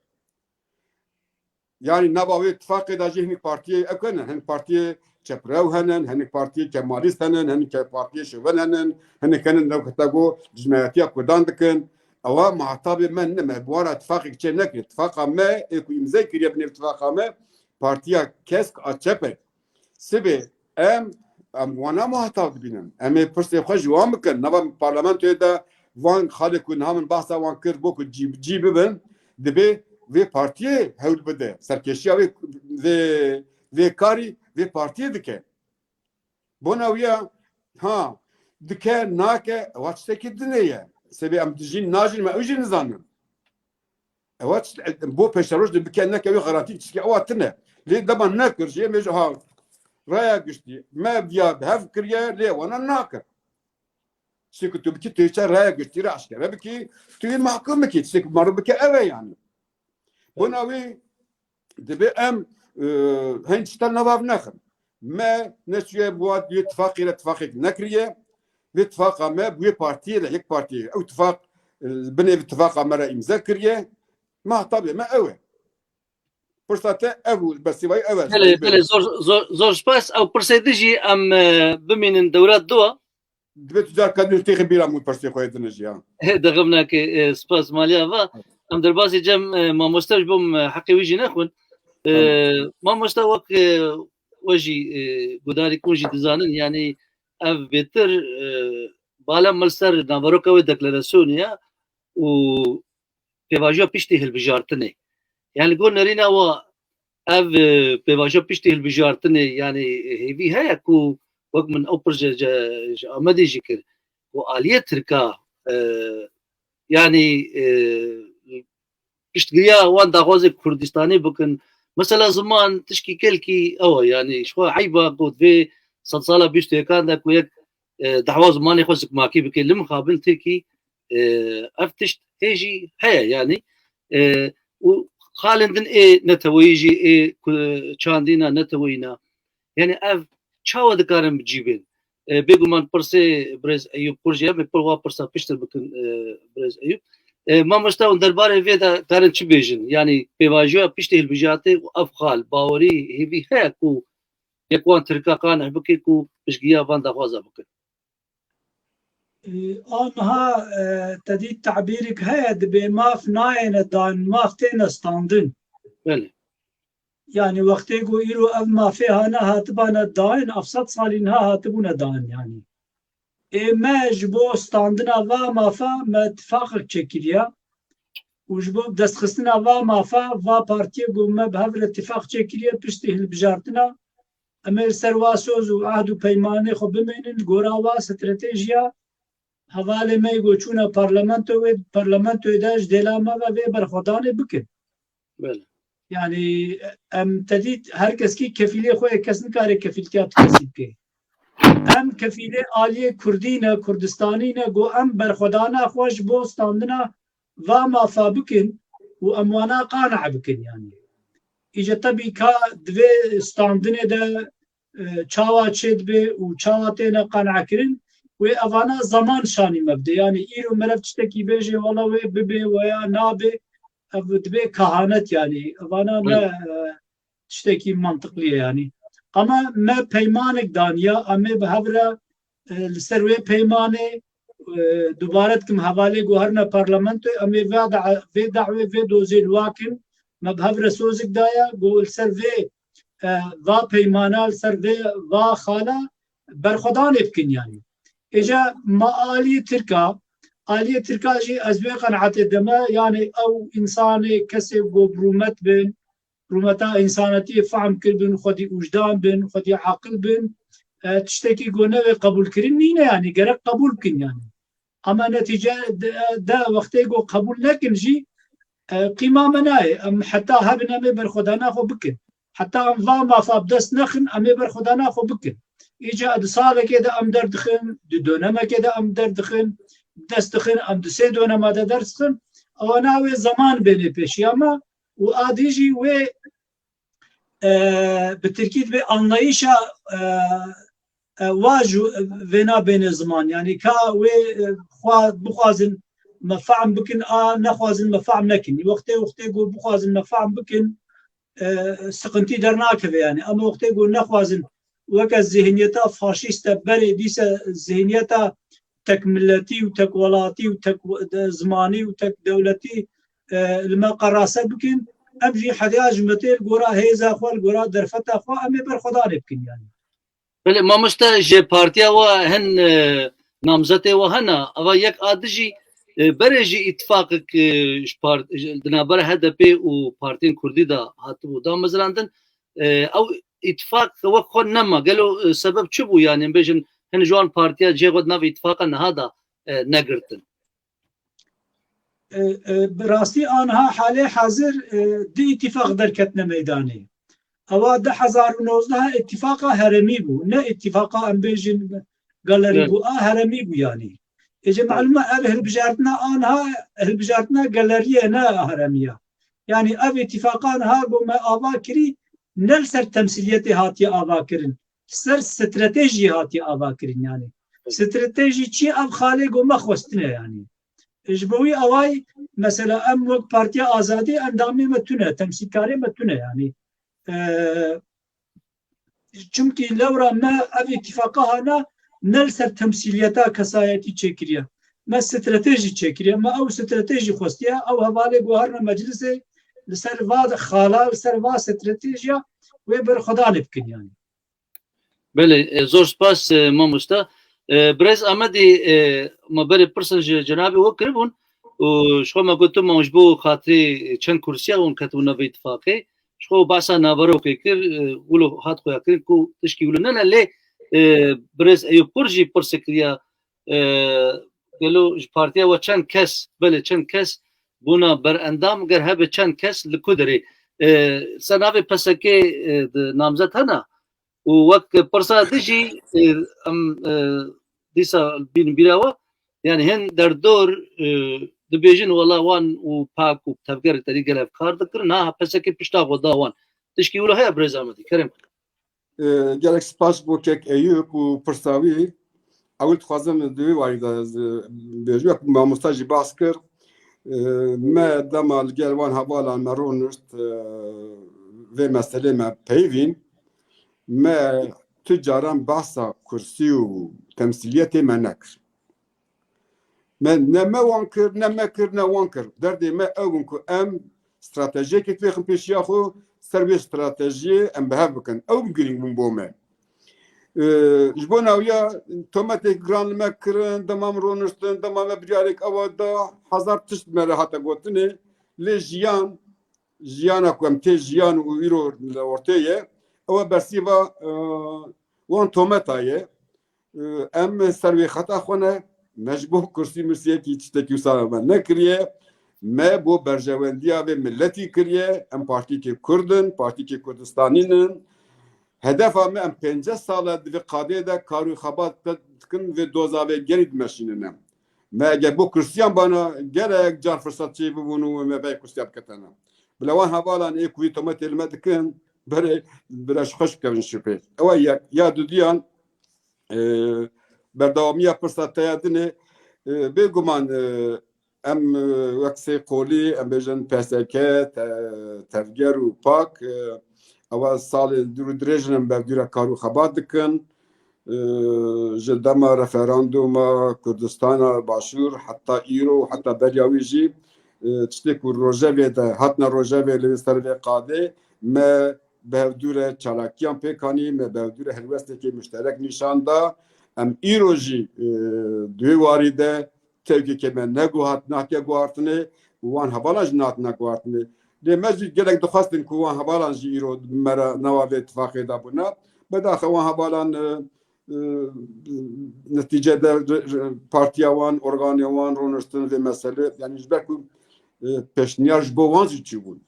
Yani nava wê tifaqê de jî hinek partiyê ew henin, hinek partiyê çeprew henin, hinek partiyê kemalîst henin, hinek ke-, partiyê şovin henin, hinek henin newkete ku dijminayetiya Kurdan dikin. Ewa muhatabê me nime, bi wan re tifaqek çê nekiriye. Tifaqa me ê ku îmze kiriye bi nêv tifaqa me, partiya Kesk a Çep e. Sibê em, em wana muhatab dibînin. Em ê pirsê xwe ji wan bikin. Nava parlamentoyê de van xalê ku niha min behsa wan kir, bo ku cî bi cî bibin, dibê vê partiyê hewl bide. Serkêşiya vê, vê, vê karî vê partiyê dike. Bona wî ya, ha, dike, nake, ewa tiştekî dinê ye. Sibê em dijîn, najîn, me ew jî nizanin. Ewa çi-, bo pêşeroj de bike neke wê garantî çike ewa tine. Lê dema nekir jê me ji ha raya giştî. Me viya bi hev kiriye, lê wana nakir. Çi ku tu bikî, tu çe raya giştî re eşkere bikî, tu yê mahkum bikî. Çi ku maro bike ev e yani. Bona wî dibe em, e, hin tişta nevav nexin. Me neçûye bi wa wê tifaqê re tifaqek nekiriye. Vê tifaqa me bi wê partiyê re, yek partiyê, ew tifaq, e, binê vê tifaqa me re îmze kiriye. Mehtebê me ew e. Pirsa te ev û bersîvayî ev e. Belê, belê, zor, zor, zor spas. Ew pirsê din jî em, e, bimînin dewra dua. Divê tu carka din têxî bîra min pirsê xwe din jî ya. Dixim nake, e, spas maliya va. Em derbasî cem, e, mamoste ji bo em, e, heqê wî jî nexwin. E, Tamam. Mamoste wek, e, we jî, e, gudarî kun jî dizanin, yanî ev bêtir, e, bala min li ser naveroka wê deklarasyonê ye û pêvajoya piştî hilbijartinê. Yani li gor nerîna wa ev, e, pêvajoya piştî hilbijartinê, yani hêvî heye ku wek min ew pir ji, ji, ji Amedê jî kir, ku aliyê Tirka, e, yani, e, piştgiriya wan daxwazê Kurdistanê bikin. Mesela ziman tişkî gelkî ew e, yani ji xwe eyba ku vê sedsala bîst û yekan de ku yek, e, dehwa zimanê xwe zikmakî bike, li mixabin Tirkî, e, ev tişt hê jî heye yani. E, û xalên din ê neteweyî jî ê ku-, çandîna neteweyîna. Yani ev çawa dikarin bi cî bên? E, bêguman pirsê birêz Eyûb pir jî em ê pir wa pirsa piştir bikin, e, birêz Eyûb. E, mamosta hûn derbarê vê de karin çi bêjin? Yani pêvajoya piştê hilbijartê û ev xal, bawerî, hêvî heye ku yek wan Tirka qaneh bike ku piştgiriya van daxwaza bikin? E, anha, e, te dît tabîrek heye, dibê maf nayêne dan, maf têne standin. Belê. Yani wextê ku îro ev mafê hane hatibane dayîn, ev sed salî niha hatibûne dayîn yani. Ê me ji bo standina va mafa me tifaqek çêkiriye û ji bo destxistina va mafa va partiyê ku me bi hev re tifaq çêkiriye piştî hilbijartina em ê li ser wa soz û ehd û peymanê xwe bimênin, li gora wa stratejiya hevalê me yê ku çûne parlamentoyê, parlamentoyê de ji dêla me ve vê berxwedanê bikin. Belê. Yani em te dît her keskî kefîlê xwe ye, kes nikare kefîltiya ti kesî bike. Em kefîlê aliyê Kurdî ne, Kurdistanî ne, ku em berxwedana xwe ji bo standina va mafa bikin û em wana qaneh bikin yani. Îca tebî ka divê standinê de, e, çawa çêdibe û çawa têne qanehkirin, wê evana zeman şanî me bide. Yani îro meriv tiştekî bêje, wela wê bibe weya nabe, ev dibe kehanet yani. Evana ne, e, tiştekî mantiqlî ye yani. Ama me peymanek daniya, em ê bi hev re, e, li ser wê peymanê, e, dubare dikim hevalê ku herine parlamentoyê, em ê vê da-, vê dawê, vê dozê li wa kin, me bi hev re sozek daye, ku li ser vê, e, va peymana, li ser vê va xala berxwedanê bikin yani. Êca ma aliyê Tirka, aliyê Tirka jî ez wê qenaetê de me, yani ew însanê, kesê ku bi rûmet bin, rûmeta însanetiyê fehm kiribin, xwedî ûjdan bin, xwedî aqil bin, e, tiştekî ku newê qebûlkirin nîne yani, gerek qebûl bikin yani. Ama netîce de, de wextê ku qebûl nekin jî, e, qîma me nayê. Em heta hebin em ê berxwedana xwe bikin. Heta em va mafa bi dest nexin, em ê berxwedana xwe bikin. Îca di salekê de em derdixin, di dönemekê de em derdixin, dest dixin, em di sê dönema de derdixin. Ewa navê zeman bênê pêşiya me û adî jî wê, e, bi tirkî dibê anlayışa, e, e, wa ji vêna bêne ziman. Yani ka wê, e, xwe bixwazin me fehm bikin, a nexwazin me fehm nekin. Wextê, wextê ku bixwazin me fehm bikin, e, sıkıntı dernakeve yani. Ama wextê ku nexwazin weke zihniyeta faşîste berê dîse zihniyeta tek milletî û tek welatî û tek we-, de-, zimanî û tek dewletî, e, li me qerase bikin, em jî hediya ji me tê li gora hêza xwe, li gora derfeta xwe, em ê berxwedanê bikin yani. Belê, mamoste, ji partiya we hin, e, namzetê we hene, eva yek a dijî, e, berê jî îtifaqek, e, ji part-, ji, di navbera H D P û partiyên Kurdî de hatibû damezrandin. E, ew îtifaq wek xwe nema. Gelo, e, sebeb çi bû? Yani, em bêjin, hin ji wan partiya cihê xwe di nav îtifaqa niha de, e, negirtin. E, e, bi rastî anha halê hazir, e, di îtîfaq derketine meydanê. Ewa du hezar û nozdeh îtîfaqa heremî bû. Ne îtîfaqa em bêjin galerî Evet. bû, a heremî bû yanî. Êce Evet. Malum e ev hilbijartina anha, hilbijartina galerî ye, ne heremî ye. Yanî ev îtîfaqa anha ku me ava kirî, ne li ser temsîliyetê hatiye ava kirin. Li ser stratejiyê hatiye ava kirin yanî. Evet. Stratejî çi ye? Ev xalê ku me xwestine yanî. Ji bo wî awayî mesela em wek Partiya Azadî endamê me tune, temsîlkarê me tune yanî. E, Çimkî lewra me ev îtifaqa hana ne li ser temsîliyeta kesayetî çêkiriye. Me stratejî çêkiriye. Me ew stratejî xwestiye. Ew hevalê guharine meclisê li ser va xala, li ser va stratejiya wê berxwedanê bikin yanî. Belê, e, zor spas, e, mamosta. E, Birêz Amedî, e, me berê pirsin ji cenabê we kiribûn û ji xwe me got, ma ji bo xatirê çend kursiya hûn ketibûn navê îtifaqê. Ji xwe behsa naverokê kir, e, wilo hat xuya kirin ku tişkî wilo nene lê, e, Birêz Eyûp Kur jî pirsê kiriya, e, gelo ji partiya we çend kes, belê çend kes bûna berendam, ger hebe çend kes li ku derê? E, ser navê P S K, e, di namzet hene? Û wek pirsa din jî, e, em, e, dîsa bînin bîra we, yanî hin derdor, e, dibêjin wela wan û pak û tevgerê te dî gelek kar dikirin, ha P S K pişta xwe da wan. Tişkî wilo heye Birêz Amedî, kerem. E, gelek spas bo kek Eyûp û pirsa wî. Ewil dixwazim di wî warî de ez, e, bêjim, wek mamosta jî behs kir. E, me dema li gel wan hevalan me rûnişt, e, vê meselê me peyivîn. Me tu caran behsa kursî û temsîliyetê me nekir. Me ne me wan kir, ne me kir, ne wan kir. Derdê me ew bûn ku em stratejiyekê fêxin pêşiya xwe, ser wê stratejiyê em bi hev bikin. Ew bû girîng bûn bo me. Ee, ji bo nawiya tometek giran li me kirin, dema min roniştin, dema me biryarek ewa da, hezar tişt me re hate gotinê. Lê jiyan, jiyana ku em tê jiyan û îro li ortê ye, ew e bersîva, e, wan tometa ye. Em ser wê xeta xwe ne, me ji bo kursî mirsiyekî tiştekî wisa me nekiriye. Me bo berjewendiya vê miletî kiriye. Em partîkê Kurd in, partîkê Kurdistanî nin. Hedefa me, em pênceh sal e di vê qadê de kar û xebat dikin, vê doza vê gerî dimeşînin em. Me eger bo kursiyan bana gelek car firsat çê bibûn û me vê kursiya biketene. Bila wan hevalan ê ku wî tometê li me dikin, berê, bira ji xweş bikevin şûpê. Ew e yek. Ya dudiyan, e, berdewamiya pirsa te ya dinê, e, bêguman, e, em, e, wek Seyqolî, em bêjin P S K, te-, Tevger û Pak, e, ewa salê dûr û dirêj in em berdûra kar û xebat dikin. E, ji dema referanduma Kurdistana Başûr heta îro û heta beriya wî jî, e, tiştê ku rojevê de, hatina rojevê li ser vê qadê me bi hevdû re çalakiyan pêk anî, me bi hevdû re helwestekê muşterek nîşan da. Em îro jî, e, di wê warî de tevkekê me neguhat, natiye guhartinê û wan hevalan jî nehatine guhartinê. Lê me jî gelek dixwestin ku wan hevalan jî îro me re nava vê tifaqê de bûne. Bedaxe wan hevalan, e, e, netîcede re-, re-, partiya wan, organê wan roniştin vê meselê. Yanî ji ber ku, e, pêşniyar ji bo wan jî çi bûn.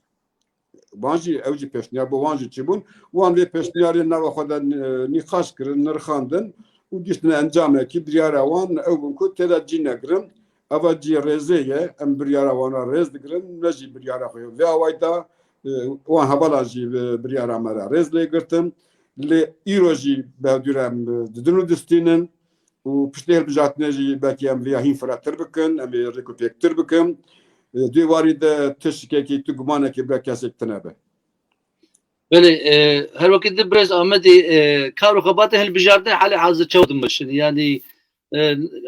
Wan jî, ew jî pêşniyar bo wan jî çi bûn. Wan vê pêşniyarê nava xwe de, e, nîqaş kirin, nirxandin û gihiştine encamekî, biryara wan ew bûn ku tê de cî negirin. Eva cî rêzê ye, em biryara wan re rêz digirin, me jî biryara xwe vê awayî da, e, wan hevala jî bi-, biryara me re rêz lê girtin. Lê îro jî bi hevdû re em, e, didin û distînin û piştê hilbijartinê jî belkî em vêya hîn firehtir bikin, em ê rêk û pêktir bikin. E, di wê warî de tiştekekî, tu gumanekî bira kesek tune be. Belê, e, her wekî di Birêz Amedî, e, kar û xebatên hilbijartinê halê hazir çawa dimeşin? Yanî, e,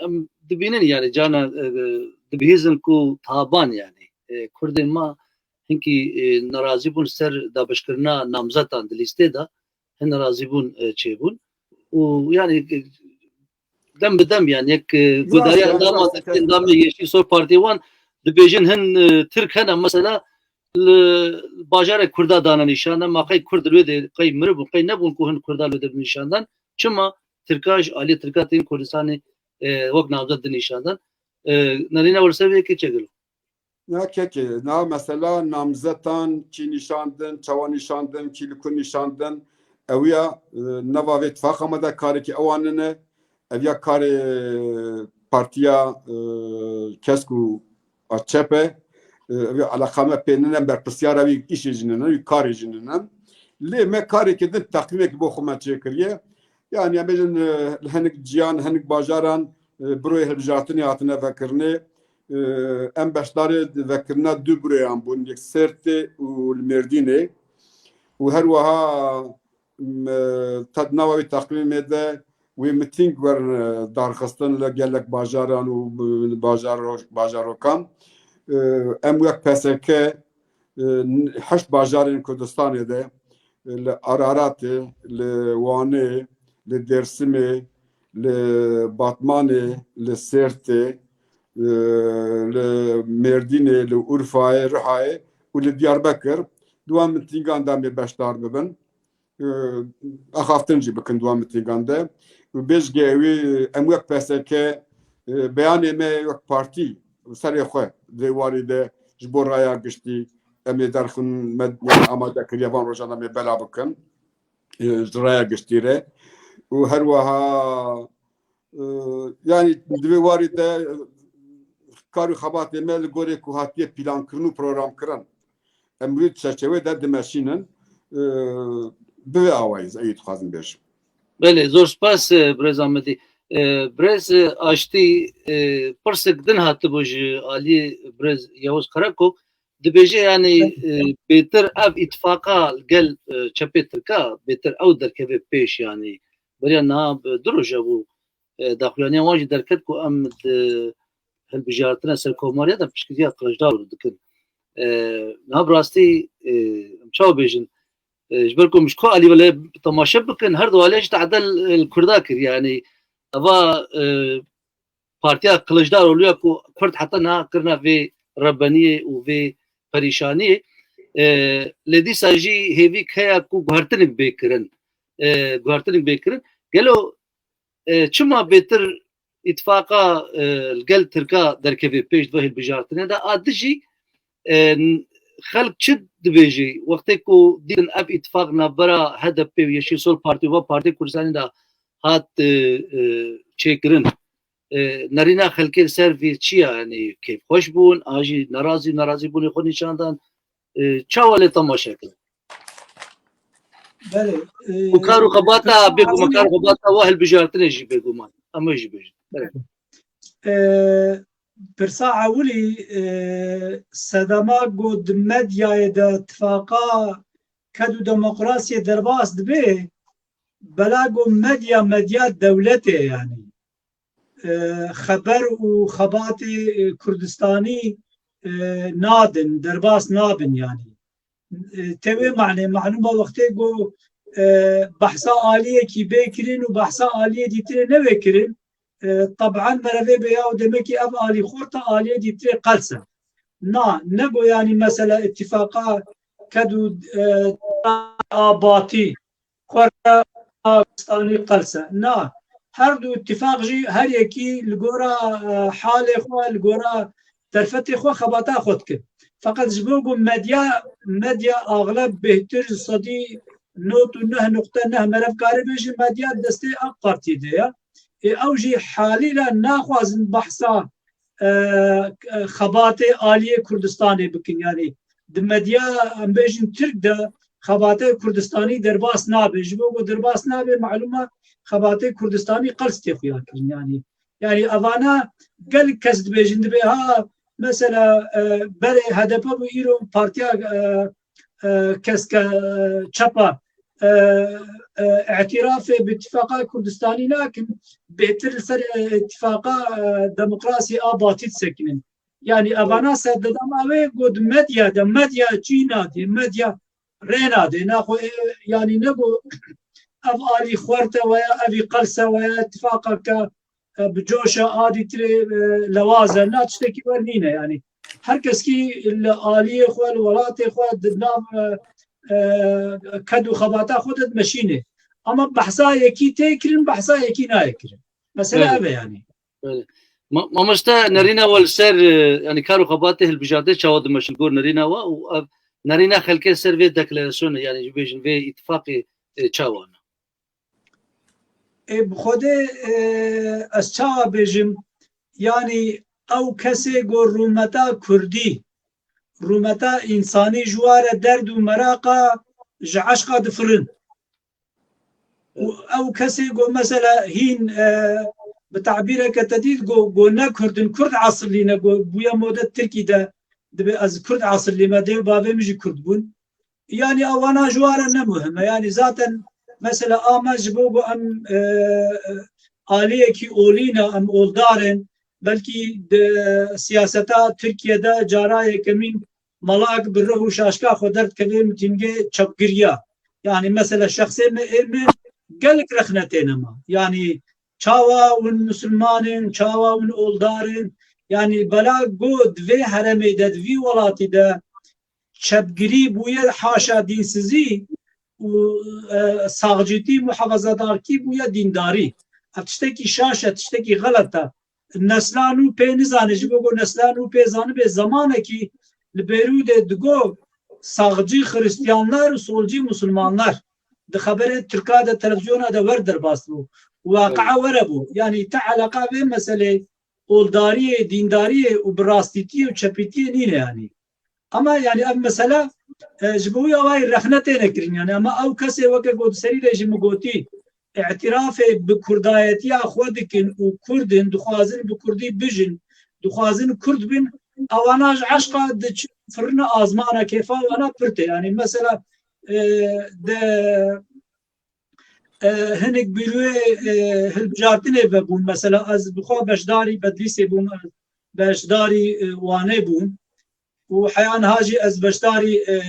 em dibînin, yanî cana, e, dibihîzin ku taban, yanî, e, Kurdên me hinkî, e, nerazî bûn ser dabeşkirina namzetan di lîstê de, hin nerazî bûn, e, çêbûn. Û yanî, e, dem bi dem, yanî yek, e, gudariya endama, endamê Yeşîl Sol Partiyê wan dibêjin hin, e, Tirk hene mesela li bajarê Kurda dane nîşan de, ma qey Kurd li wê de qey miribûn, qey nebûn ku hin Kurda li wê de binîşan dan. Çima Tirka ji aliyê Tirka tên Kurdistanê, e, wek namzet dinîşan dan? E, nerîna we li ser vê yekê çi gelo? Na kekê, na mesela namzetan kî nîşandin, çawa nîşandin, kî li ku nîşandin, ew ya, e, nava vê tifaqa me de karekî ewan nine, ev ya karê partiya, e, kesk û a çep e, e, ev ya eleqa me pê nine, berpirsyara wî îşê jî nine, wî karê jî nine. Lê me karekî din teqdîmekî bo xwe me çêkiriye. Yanî em bêjin, e, li hinek ciyan, hinek bajaran, e, biroyê hilbijartinê hatine vekirinê. e, em beşdarê vekirina du bureyan bûn, yek Sêrtê û li Mêrdînê. Û her wiha, m, e, te di nava wî teqwîmê de wê mitîng werin, e, darxistin li gelek bajaran û, e, bajaro-, bajarokan. E, em wek P S K, e, n-, heşt bajarên Kurdistanê de, e, li Araratê, li Wanê, li Dêrsimê, li Batmanê, li Sêrtê, e, li Mêrdînê, li Urfayê, Rihayê û li Diyarbekir di wan mitîngan de em ê beşdar bibin. E, axaftin jî bikin di wan mitîngan de. Û bêjgê ewî em wek P S K, e, beyanê me wek partî serê xwe di vê warî de ji bo raya giştî em ê derxin, me, me amade kiriye van rojan em ê bela bikin, e, ji raya giştî re. Û her wiha, e, yanî di vê warî de, e, kar û xebatê me li gorê ku hatiye plankirin û programkirin, em wî çerçevê de dimeşînin, e, bi vê awayî ez ewî dixwazim bêjim. Belê, zor spas, e, birêz Amedî. E, birêz, e, Aştî, e, pirsek din hatibû ji alî birêz Yavuz Karakok. Dibêje, yanî, e, bêtir ev îtifaqa li gel, e, çepê Tirka, bêtir ew derkeve pêş, yanî. Beriya niha bi du roja bû, e, daxuyaniya wan jî derket ku em di hilbijartina serokkomariya de piştgiriya Kiliçdaroglu dikin. E, niha bi rastî, e, em çawa bêjin? E, ji ber ku em ji ku alî wele temaşe bikin, her du alî jî tehdê li Kurda kir. Yanî eva, e, partiya Kiliçdaroglu ya ku Kurd heta niha kirine vê rebeniyê û vê perîşaniyê, e, lê dîsa jî hêvîk heye ku guhertinek bê kirin. E, guhertinek bê kirin. Gelo, e, çima bêtir îtifaqa, e, li gel Tirka derkeve pêş di vê hilbijartinê de? A di jî, e, xelk çi dibêje wextê ku dîtin ev îtifaq navbera H D P û Yeşil Sol Partî û va Partî Kurdistanê de hat, e, e, çêkirin? E, nerîna xelkê li ser vî çi ye? Yanî kêfxweş bûn, an jî nerazî, nerazîbûnê xwe nîşan dan? E, çawa lê temaşe kirin? Belê, e, Û kar û xebata, pirsa bêguman, kar û ewilî xebata wa hilbijartinê jî bêguman. Em wê jî bêjin. Belê. E, pirsa ewilî, e, sedema ku di medyayê de tifaqa ked û demokrasiyê derbas dibe, bela ku medya, medya dewletê ye yanî. E, xeber û xebatê, e, Kurdistanî, e, nadin, derbas nabin yanî. E, tê wê manê, malûm e wextê ku, e, behsa aliyekî bê kirin û behsa aliyê dîtirê newê kirin, e, teban merevê bê ya û demekî ev alî xurt e, aliyê dîtirê qels e. Na, ne ku yanî mesela îtifaqa ked û, e, a batî, xwe re a Kurdistanî qels e. Na, her du îtifaq jî her yekî li gora, e, halê xwe, li gora derfetê xwe xebata xwe dike. Feqet ji bo ku medya, medya axleb bêhtir sedî nod û neh nuqte neh merev kare bêje medya destê AK Partiyê de ye. Ê ew jî halîle naxwazin behsa, e, xebatê aliyê Kurdistanê bikin. Yanî di medya, em bêjin Tirk de xebatê Kurdistanî derbas nabe. Ji bo ku derbas nabe, malûm e xebatê Kurdistanî qels tê xuya kirin. Yanî, yanî evana gelek kes dibêjin, dibê ha mesela, e, berê H D P bû, îro partiya, e, e, keske, e, çepa, e, e, îtirafê bi îtifaqa Kurdistanî nakin, bêtir li ser, e, îtifaqa, e, demokrasî a batî disekinin. Yanî evana serdedama wê got medya de, medya çî nadê, medya rê nadê. Naxwe, e, yanî ne got ev alî xwerte we ya, evî qelse we ya, îtifaqeke e, bi coşa a dîtirê, e, lewaz e. Na tiştekî wer nîne yanî. Her keskî li aliyê xwe, li welatê xwe, di nav, e, e, ked û xebata xwe de dimeşîne. Ama behsa yekî tê kirin, behsa yekî nayê kirin. Mesele Evet. ev e yanî. Belê. Ma-, mamoste nerîna we li ser, e, yanî kar û xebatê hilbijartê çawa dimeşin gor nerîna we û ev nerîna xelkê ser vê deklarasyonê, yanî jî bêjin vê îtifaqê, e, çawa ne? Ê, bi Xwedê, e, ez çawa bêjim, yanî ew kesê ku rûmeta kurdî, rûmeta însanî ji wa re derd û meraqa ji eşqa difirin. Û ew kesê ku mesela hîn, e, bi tabîreke te dît go, go ne Kurd in, Kurd esilî ne, go bûye mode Tirkî de dibe ez Kurd esilî me, dê û bavê min jî Kurd bûn. Yanî ewana ji wan re ne muhim e. Yanî zaten mesela a me ji bo ku em, e, aliyekî olî ne, em oldar in. Belkî di siyaseta Tirkiye de cara yekemîn malak bi rih û şaşka xwe derdikeve mitîngê çepgiriya. Yanî mesela şexsê me ê me gelek rexne têne ma. Yanî çawa hûn misilman in, çawa hûn oldar in? Yanî bela ku di vê heremê de, di vî welatî de çepgirî bûye haşa dînsizî û, e, saxcîtî, muhafazadarkî bûye dîndarî. Ev tiştekî şaş e, tiştekî xelet e. Nesla nû pê nizane, ji bo ku nesla nû pê zanibe zamanekî li Beyrûdê digo saxcî xiristiyanlar û solcî musulmanlar di xeberê tirka de, televizyona de wer derbas bû. Waqia were bû. Yanî te eleqa vê meselê oldariyê, dîndariyê û bi rastîtiyê û çepîtiyê nîne yanî. Ama yanî ev mesele, e, ji bo wî awayî rexne têne kirin. Yanî ama ew kesê weke ku di serî de jî min gotî, îtirafê bi kurdayetiya xwe dikin û Kurd in, dixwazin bi Kurdî bijin, dixwazin Kurd bin, ewana ji eşqa diçin firine azmana kêfa wana pir tê. Yanî mesela, e, de, e, hinek bîroyê, e, hilbijartinê vebûn. Mesela ez bi xwe beşdarî Bedlîsê bûm, beşdarî, e, Wanê bûm. Û heya niha jî ez beşdarî, e,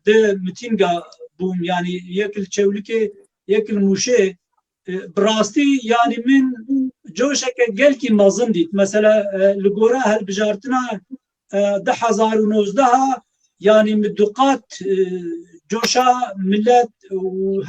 di mitînga bûm, yanî yek li Çewlikê, yek li Mûşê. E, bi rastî, yanî min coşeke gelkî mezin dît. Mesela, e, li gora hilbijartina, e, du hezar û nozdeh a, yanî min du qat, e, coşa milet û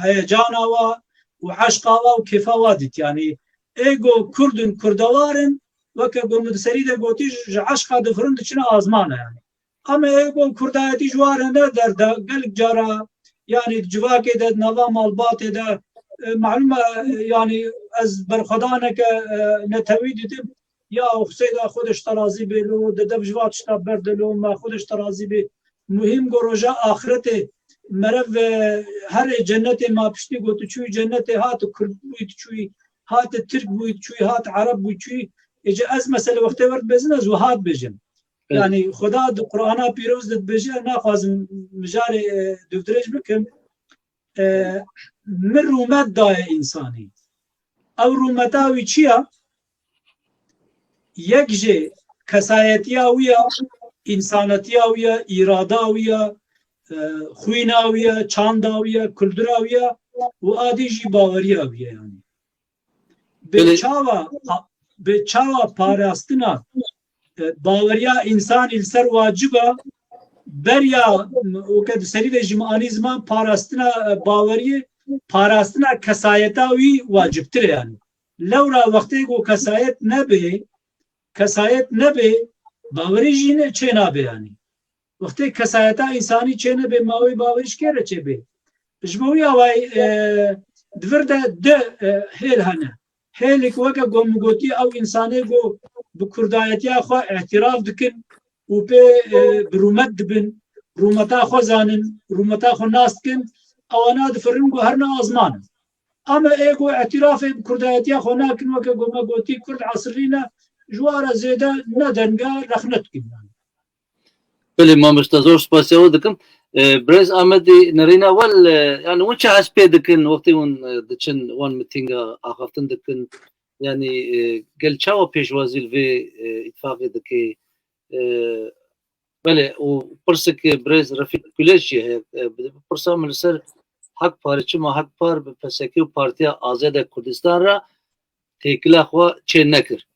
heyecana wa û eşqa wa û kêfa wa dît. Yanî ê ku Kurd in, kurdewar in, weke ku min di serî de gotî, ji eşqa difirin diçine azmana yanî. Ama ê ku kurdayetî ji wan re ne derde, gelek cara, yanî di civakê de, di nava malbatê de, e, malûm e, yanî ez berxwedaneke, e, netewî didim, ya Xuseyda Xwedê ji te razî bê lo, dedev ji va tişta berde lo, ma Xwedê ji te razî bê. Muhîm ku roja axretê merev, e, herê cennetê ma piştî ku tu çûyî cennetê, ha tu Kurd bûyî tu çûyî, ha tu Tirk bûyî tu çûyî, ha tu Ereb bûyî tu çûyî. Êca ez mesele wextê wer dibêzin ez wiha dibêjim. Evet. Yanî Xweda di Qur'ana pîroz de dibêje, naxwazim mijarê, e, dûvdirêj bikim. E, min rûmet daye însanî. Ew rûmeta wî çi ya? Yek jê kesayetiya wî ya, însanetiya wî ya, îrada wî ya, e, xwîna wî ya, çanda wî ya, kultura wî ya û a dî jî baweriya wî ya yanî. Bê Belê. çawa, bê çawa parastina, e, baweriya însanî li ser wacib e, beriya, weke di serî de jî min anî ziman, parastina, e, baweriyê, parastina kesayeta wî wacibtir e yanî. Lewra wextê ku kesayet nebe, kesayet nebe, bawerî jî ne, çê nabe yanî. Wextê kesayeta însanî çê nebe, ma wê bawerî ji kê re çêbe? Ji bo wî awayî, e, di vir de du, e, hêl hene. Hêlek weke ku min gotî, ew însanê ku bi kurdayetiya xwe îtiraf dikin û pê, e, bi rûmet dibin, rûmeta xwe zanin, rûmeta xwe nas dikin, ewana difirin ku herine azman in. Ama ê ku îtirafê bi kurdayetiya xwe nakin, weke ku me gotî, Kurd esilî ne, ji wan re zêde ne deng e, rexne dikin yanî. Belê mamoste, zor spasiya we dikim. E, Birêz Amedî, nerîna wel, e, yanî hûn çi hespê dikin wextê hûn, e, diçin wan mitînga axaftin dikin? Yanî, e, gel çawa pêşwazî li vê, e, îtifaqê dike? E, belê, û pirsek Birêz Refîk Guleç jî heye. E, bi-, pirsa min li ser Hak Parê, çima Hak Par bi P S K û Partiya Azade Kurdistan re têkila xwe çê nekir?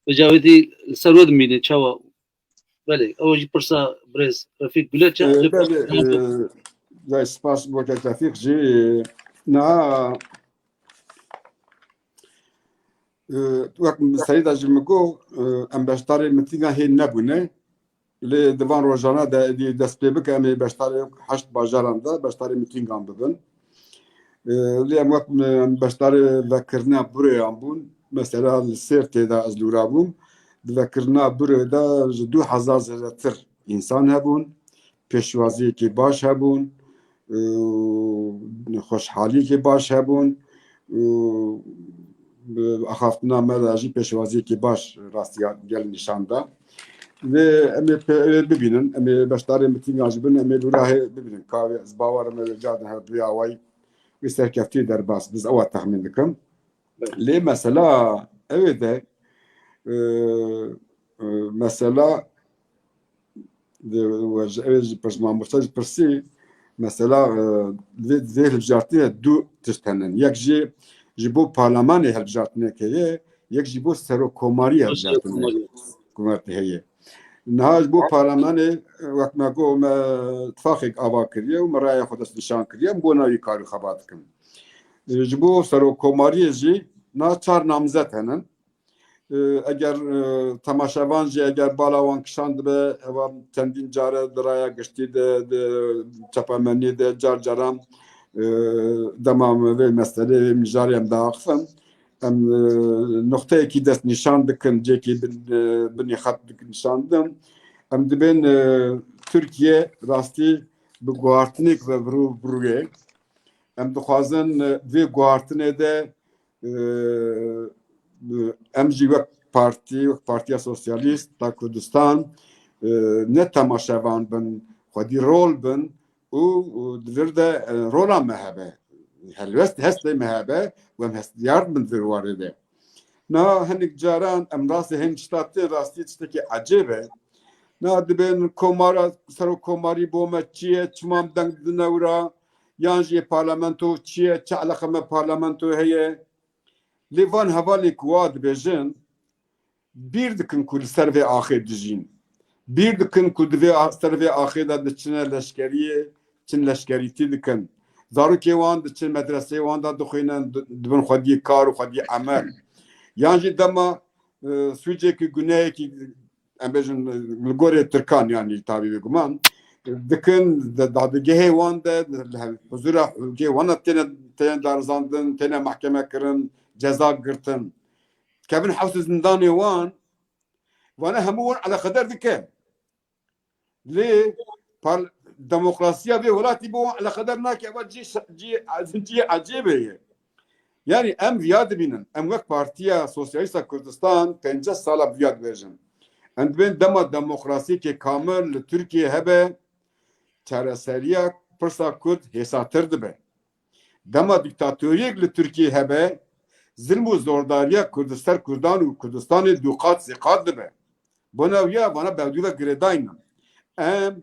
Vêca wê dî li ser we dimîne çawa? Belê, ew jî pirsa birêz Refîk Guleç e. Ee, Lê belê, e, zay spas bo ke Tevfîq jî, e, niha, e, wek Seyda jî min got, e, em beşdarê mitînga hê nebûne. Lê di van rojana de êdî dest pê bike, em ê beşdarê heşt bajaran de beşdarê mitîngan bibin. E, lê em wek, em beşdarê vekirina bureyan bûn. Mesela li Sêrtê de ez lûra bûm. Di vekirina burê de ji du hezar zêdetir însan hebûn. Pêşwaziyekî baş hebûn. E, xweşhaliyekî baş hebûn. E, bi axaftina me de jî pêşwaziyekî baş rastiya gel nîşan da. Lê em ê pe-, ê bibînin, em ê beşdarê mitîngan jî bin, em ê li rahê bibînin. Ka ez bawer im ê carna her bi awayî wî serkeftî derbas biz ewa texmîn dikim. Lê mesela ew ê de, e, e, mesela de, we ji, ew ê ji pers-, mamoste jî pirsî, mesela, e, vê, vê hilbijartinê du tişt hene. Yek jî ji bo parlamenê hilbijartinek heye, yek jî bo serokkomariyê hilbijartinek heye. Niha ji bo parlamenê, e, wek me got, me tifaqek ava kiriye û me raya xwe dest nîşan kiriye, em bona wî kar û xebat dikin. E, ji bo serokkomariyê jî niha çar namzet henin. E, eger, e, temaşevan jî eger bala wan kişandibe, ewa çendîn care di raya giştî de, di çapemeniyê de car caran, e, dema em vê meselê, vê mijarê em diaxifin, em, e, noqteyekî dest nîşan dikin, cêkî bin, e, binê xet dik-, nîşan didin. Em dibên, e, Tirkiye rastî bi guhartinek ve birû-, birûyê. Em dixwazin, e, vê guhartinê de, e, em jî wek partî, wek Partiya Sosyalîst a Kurdistan, e, ne temaşevan bin, xwedî rol bin û, û di vir de, e, rola me hebe. Helwest hestê me hebe û em hestiyar bin di vir warê de. Na hinek caran em rastî hin tişta tên rastî tiştekî ecêb e. Na dibên komara, serokkomarî bo me çi ye, çima em deng didine wira, yan jî parlamento çi ye, çi eleqe me parlamento heye. Lê van hevalên ku wa dibêjin, bîr dikin ku li ser vê axê dijîn. Bîr dikin ku di vê a-, ser vê axê de diçine leşkeriyê, çin leşkerîtî dikin. Zarokê wan diçin medreseyê wan de dixwînin, di-, dibin xwediyê kar û xwediyê emel. Yan jî dema, e, sûcekî, gunehekî, em bêjin, li gorê Tirkan, yanî tabî bêguman, dikin, di dadgehê wan de, li huzura hukê wan de têne, têne darizandin, têne mehkeme kirin, ceza girtin. Kevin hewsê zindanê wan, vana hemû wan eleqeder dike. Lê par-, demokrasiya vê welatî bo wan eleqeder nake. Eva cî, cî, cî ecêbê ye. Yanî em viya dibînin. Em wek Partiya Sosyalîst a Kurdistan pêncî sala viya dibêjin. Em dibên dema demokrasiyekê kamil li Tirkiyê hebe, çareseriya pirsa Kurd hêsatir dibe. Dema dîktatoriyek li Tirkiyê hebe, zilm û zordariya Kurd-, ser Kurdan û Kurdistanê du qat sê qat dibe. Bona wiya vana bi hevdû ve girêdayî ne. Em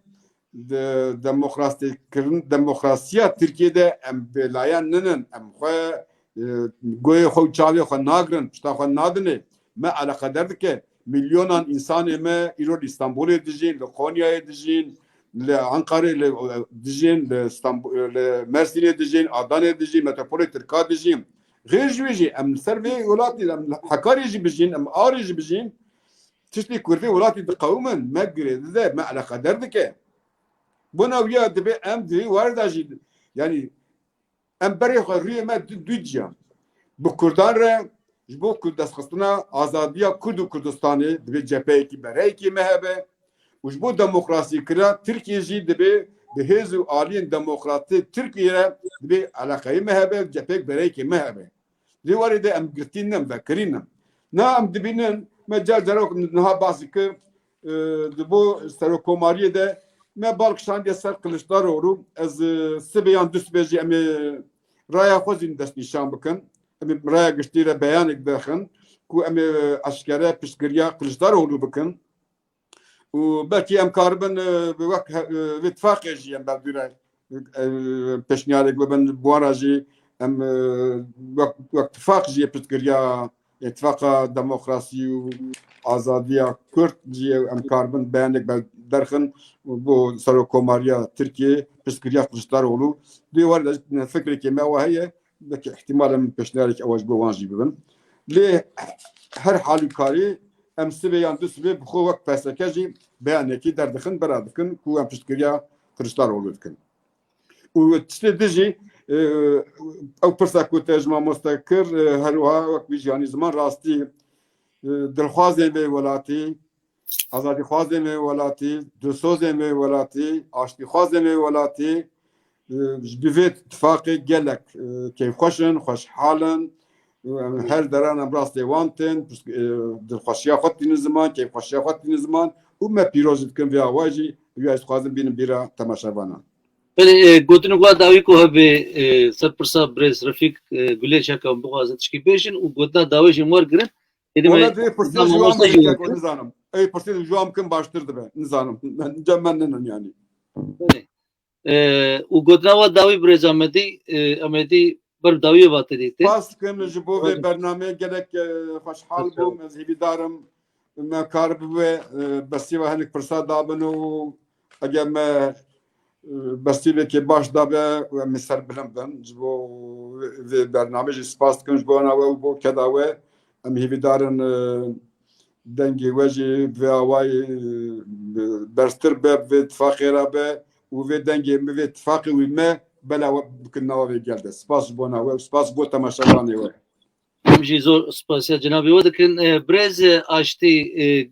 di demokrasîkirin, demokrasiya Tirkiyê de em bêlayan ninin. Em xwe, e, goyê xwe û çavê xwe nagirin, pişta xwe nadinê. Me eleqeder dike. Milyonan însanê me îro li Îstanbulê dijîn, li Konyayê dijîn, li Ankarê, li, dijîn, li Stanbul, li Mersînê dijîn, Adanê dijîn, metropolê Tirka dijîn. Xêr ji wê jî em li ser vê welatî, em li Hekarê jî bijîn, em Arê jî bijîn. Tiştê ku vê welatî diqewimin, me girê dide, me eleqeder dike. Bona wiya dibe em di wê warê de jî, yanî em berê xwe rûyê me du, du ciyan. Bi Kurdan re ji bo ku destxistina azadiya Kurd û Kurdistanê dibe cepheyekî bereyekê me hebe û ji bo demokrasîkirina Tirkiyê jî dibe bi hêz û aliyên demokratê Tirkiyê re dibe eleqeyê me hebe, cepheyek bereyekê me hebe. Di warê de em girtî ne, em vekirî ne. Na em dibînin, me car carok niha basî kir, e, di bo serokkomariyê de me bal kişandiye ser Kiliçdaroglu. Ez, e, sibê yan du sibê jî em ê raya xwe zî destnîşan bikin. Em ê raya giştî re beyanek derxin ku em ê eşkere piştgiriya Kiliçdaroglu bikin. Û belkî em karibin, e, bi wek he-, e, vê tifaqê jî em berdûre, e, pêşniyarek bibin, bi wan re jî em, e, wek, wek tifaq jî yê piştgiriya, e, tifaqa demokrasî û azadiya Kurd jî em karibin beyanek ber-, derxin bo serokkomariya Tirkiyê, piştgiriya Kiliçdaroglu. Di warê de fikrekê me wa heye. Belkî ihtimal em pêşniyarek ewa ji bo wan jî bibin. Lê her halûkarî em sibê yan du sibê bi xwe wek P S K jî beyanekî derdixin, bera dikin ku em piştgiriya Kiliçdaroglu dikin. Û tiştê din jî, e, ew pirsa ku te ji mamoste kir, e, her wiha wek wî jî anî ziman rastî, e, dilxwazên vê welatî, azadîxwazên vê welatî, dilsozên vê welatî, aştîxwazên vê welatî, e, ji bi vê tifaqê gelek, e, kêfxweş in, xweşhal in, Em her deran em rastê wan tên, pişt-, e, dilxweşiya xwe tînin ziman, keyfxweşiya xwe tînin ziman û me pîroz dikin vê awa jî, ya ez dixwazim bînim bîra temaşevanan. Belê, e, gotinê wa dawî ku hebe, e, ser pirsa birêz Refîk, e, Gulê çeka em bixwazin tişkî bêjin û gotina dawî jî em wergirin. Êdî me Wala divê pirsê ji wan mamoste jî bike ku nizanim. Ey pirsê ji wan bikin baştir dibe. Nizanim. Cem me ninin yani. Belê. E, û gotina wa dawî birêz Amedî, e, Amedî ber dawiyê va te dîtê. Spas dikim ji bo vê bernameyê gelek, e, xweşhal bûm. Ez hêvîdar im me kar bibe, e, besîva hinek pirsa dabin û eger me, e, besîvekê baş dabe û em ê serbilind bin. Ji bo vê, vê bernameyê jî spas dikim ji bo wana we û bo keda we. Em hêvîdar in, e, dengê we jî vê awayî, e, berstir be, vê tifaqê re be û vê dengê min, vê tifaqê wî me bela we bikin nava vê gel de. Spas ji bona we û spas ji bo temaşevanê we. Em jî zor spasiya cenabê we dikin. E, birêz, e, Aştî, e,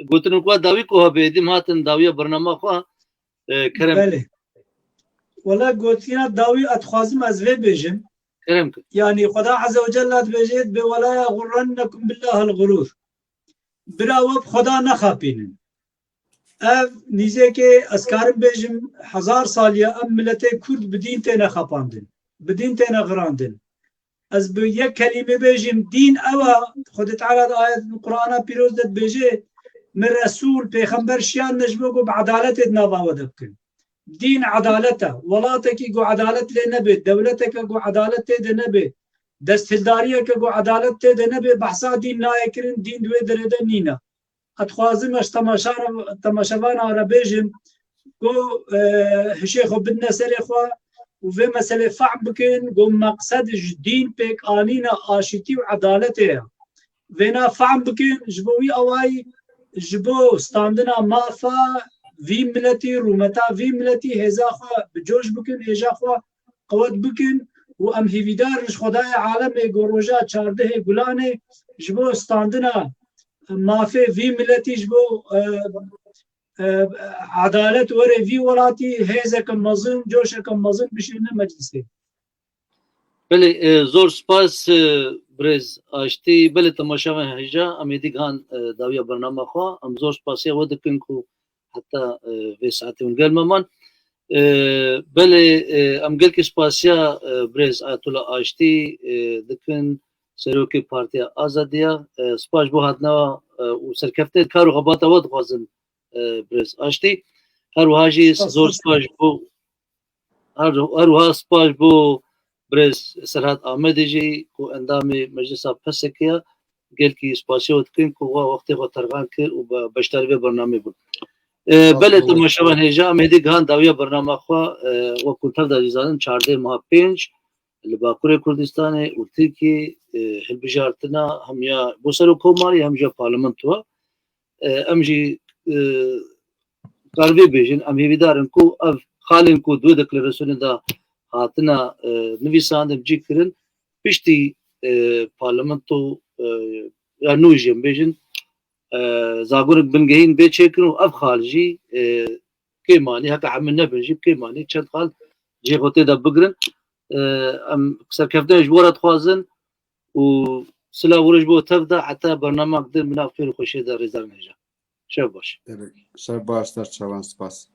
gotinên ku dawî ku hebê, êdî em hatin dawiya bernama xwe, e, kerem. Belê. Wela gotina dawî ez dixwazim ez vê bêjim. Kerem kir. Yanî Xweda Azze ve Celle dibêje, "Bê wela yeğurrennekum billahil ğurur." Bira we bi Xweda nexapînin. Ev nîzêkê ez karim bêjim, hezar saliye em miletê Kurd bi dîn têne xapandin. Bi dîn têne xirandin. Ez bi yek kelîme bêjim, dîn ew e, Xwedê Teala di ayet Qur'ana pîroz de dibêje, min Resûl, pêxember şiyandine ji bo ku bi edaletê di nava we de bikin. Dîn edalet e. Welatekî ku edalet lê nebe, dewleteke ku edalet tê de nebe, desthildariyeke ku edalet tê de nebe, behsa dîn nayê kirin, dîn di wê derê de nîne. Ez dixwazim ez temaşa re, temaşevana re bêjim ku, e, hişê xwe bidine serê xwe û vê meselê fehm bikin ku meqsed ji dîn pêk anîna aşîtî û edaletê ye. Vêna fehm bikin, ji bo wî awayî, ji bo standina mafa vî miletî, rûmeta vî miletî hêza xwe bi coş bikin, hêja xwe qewet bikin û em hêvîdar in ji Xwedayê alemê ku roja çardehê Gulanê ji bo standina mafê vî miletî, ji bo, e, e, edalet were vî welatî hêzeke mezin, coşeke mezin bişîne meclisê. Belê, e, zor spas, e, birêz Aştî. Belê, temaşevan hêja, em êdî gihan, e, dawiya bernama xwe. Em zor spasiya we dikin ku heta, e, vê saetê hûn gel me man. E, belê, e, em gelkî spasiya, e, birêz Ayetullah Aştî, e, dikin, serokê Partiya Azadiya. E, spas ji bo hatina we, e, û serkeftinê kar û xebata we dixwazin, e, birêz Aştî. Her wiha jî zor spas ji bo, her, her wiha spas ji bo birêz Serhat Amedê jî ku endamê Meclisa PSK'ê ye. Gelkî spasiya we dikin ku we wextê xwe terxan kir û be-, beşdarî vê bernameyê bûn. E, belê, temaşevan hêja, em êdî gihan dawiya bernama xwe, e, wek ku tev de jî zanin, çardeh meha pênc li Bakurê Kurdistanê û Tirkiyê, e, hilbijartina hem ya bo serokkomarî hem jî ya parlamentoya. E, em jî, e, karvê bêjin, em hêvîdar in ku ev xalên ku di wê deklarasyonê de hatina, e, nivîsandin, cî kirin, piştî, e, parlamento, e, ya nû jî em bêjin, e, zagonek bingehîn bê çêkirin û ev xal jî, e, kêmanî, heke hemû nebin jî, kêmanî çend xal cihê xwe tê de bigirin. E, em serkeftinê ji bo re dixwazin û silav û rêz ji bo tev de heta bernamek din, bi nav xêr û xweşiyê de rêzdar hêja. Şev baş. Şev baş, ser çavan, spas.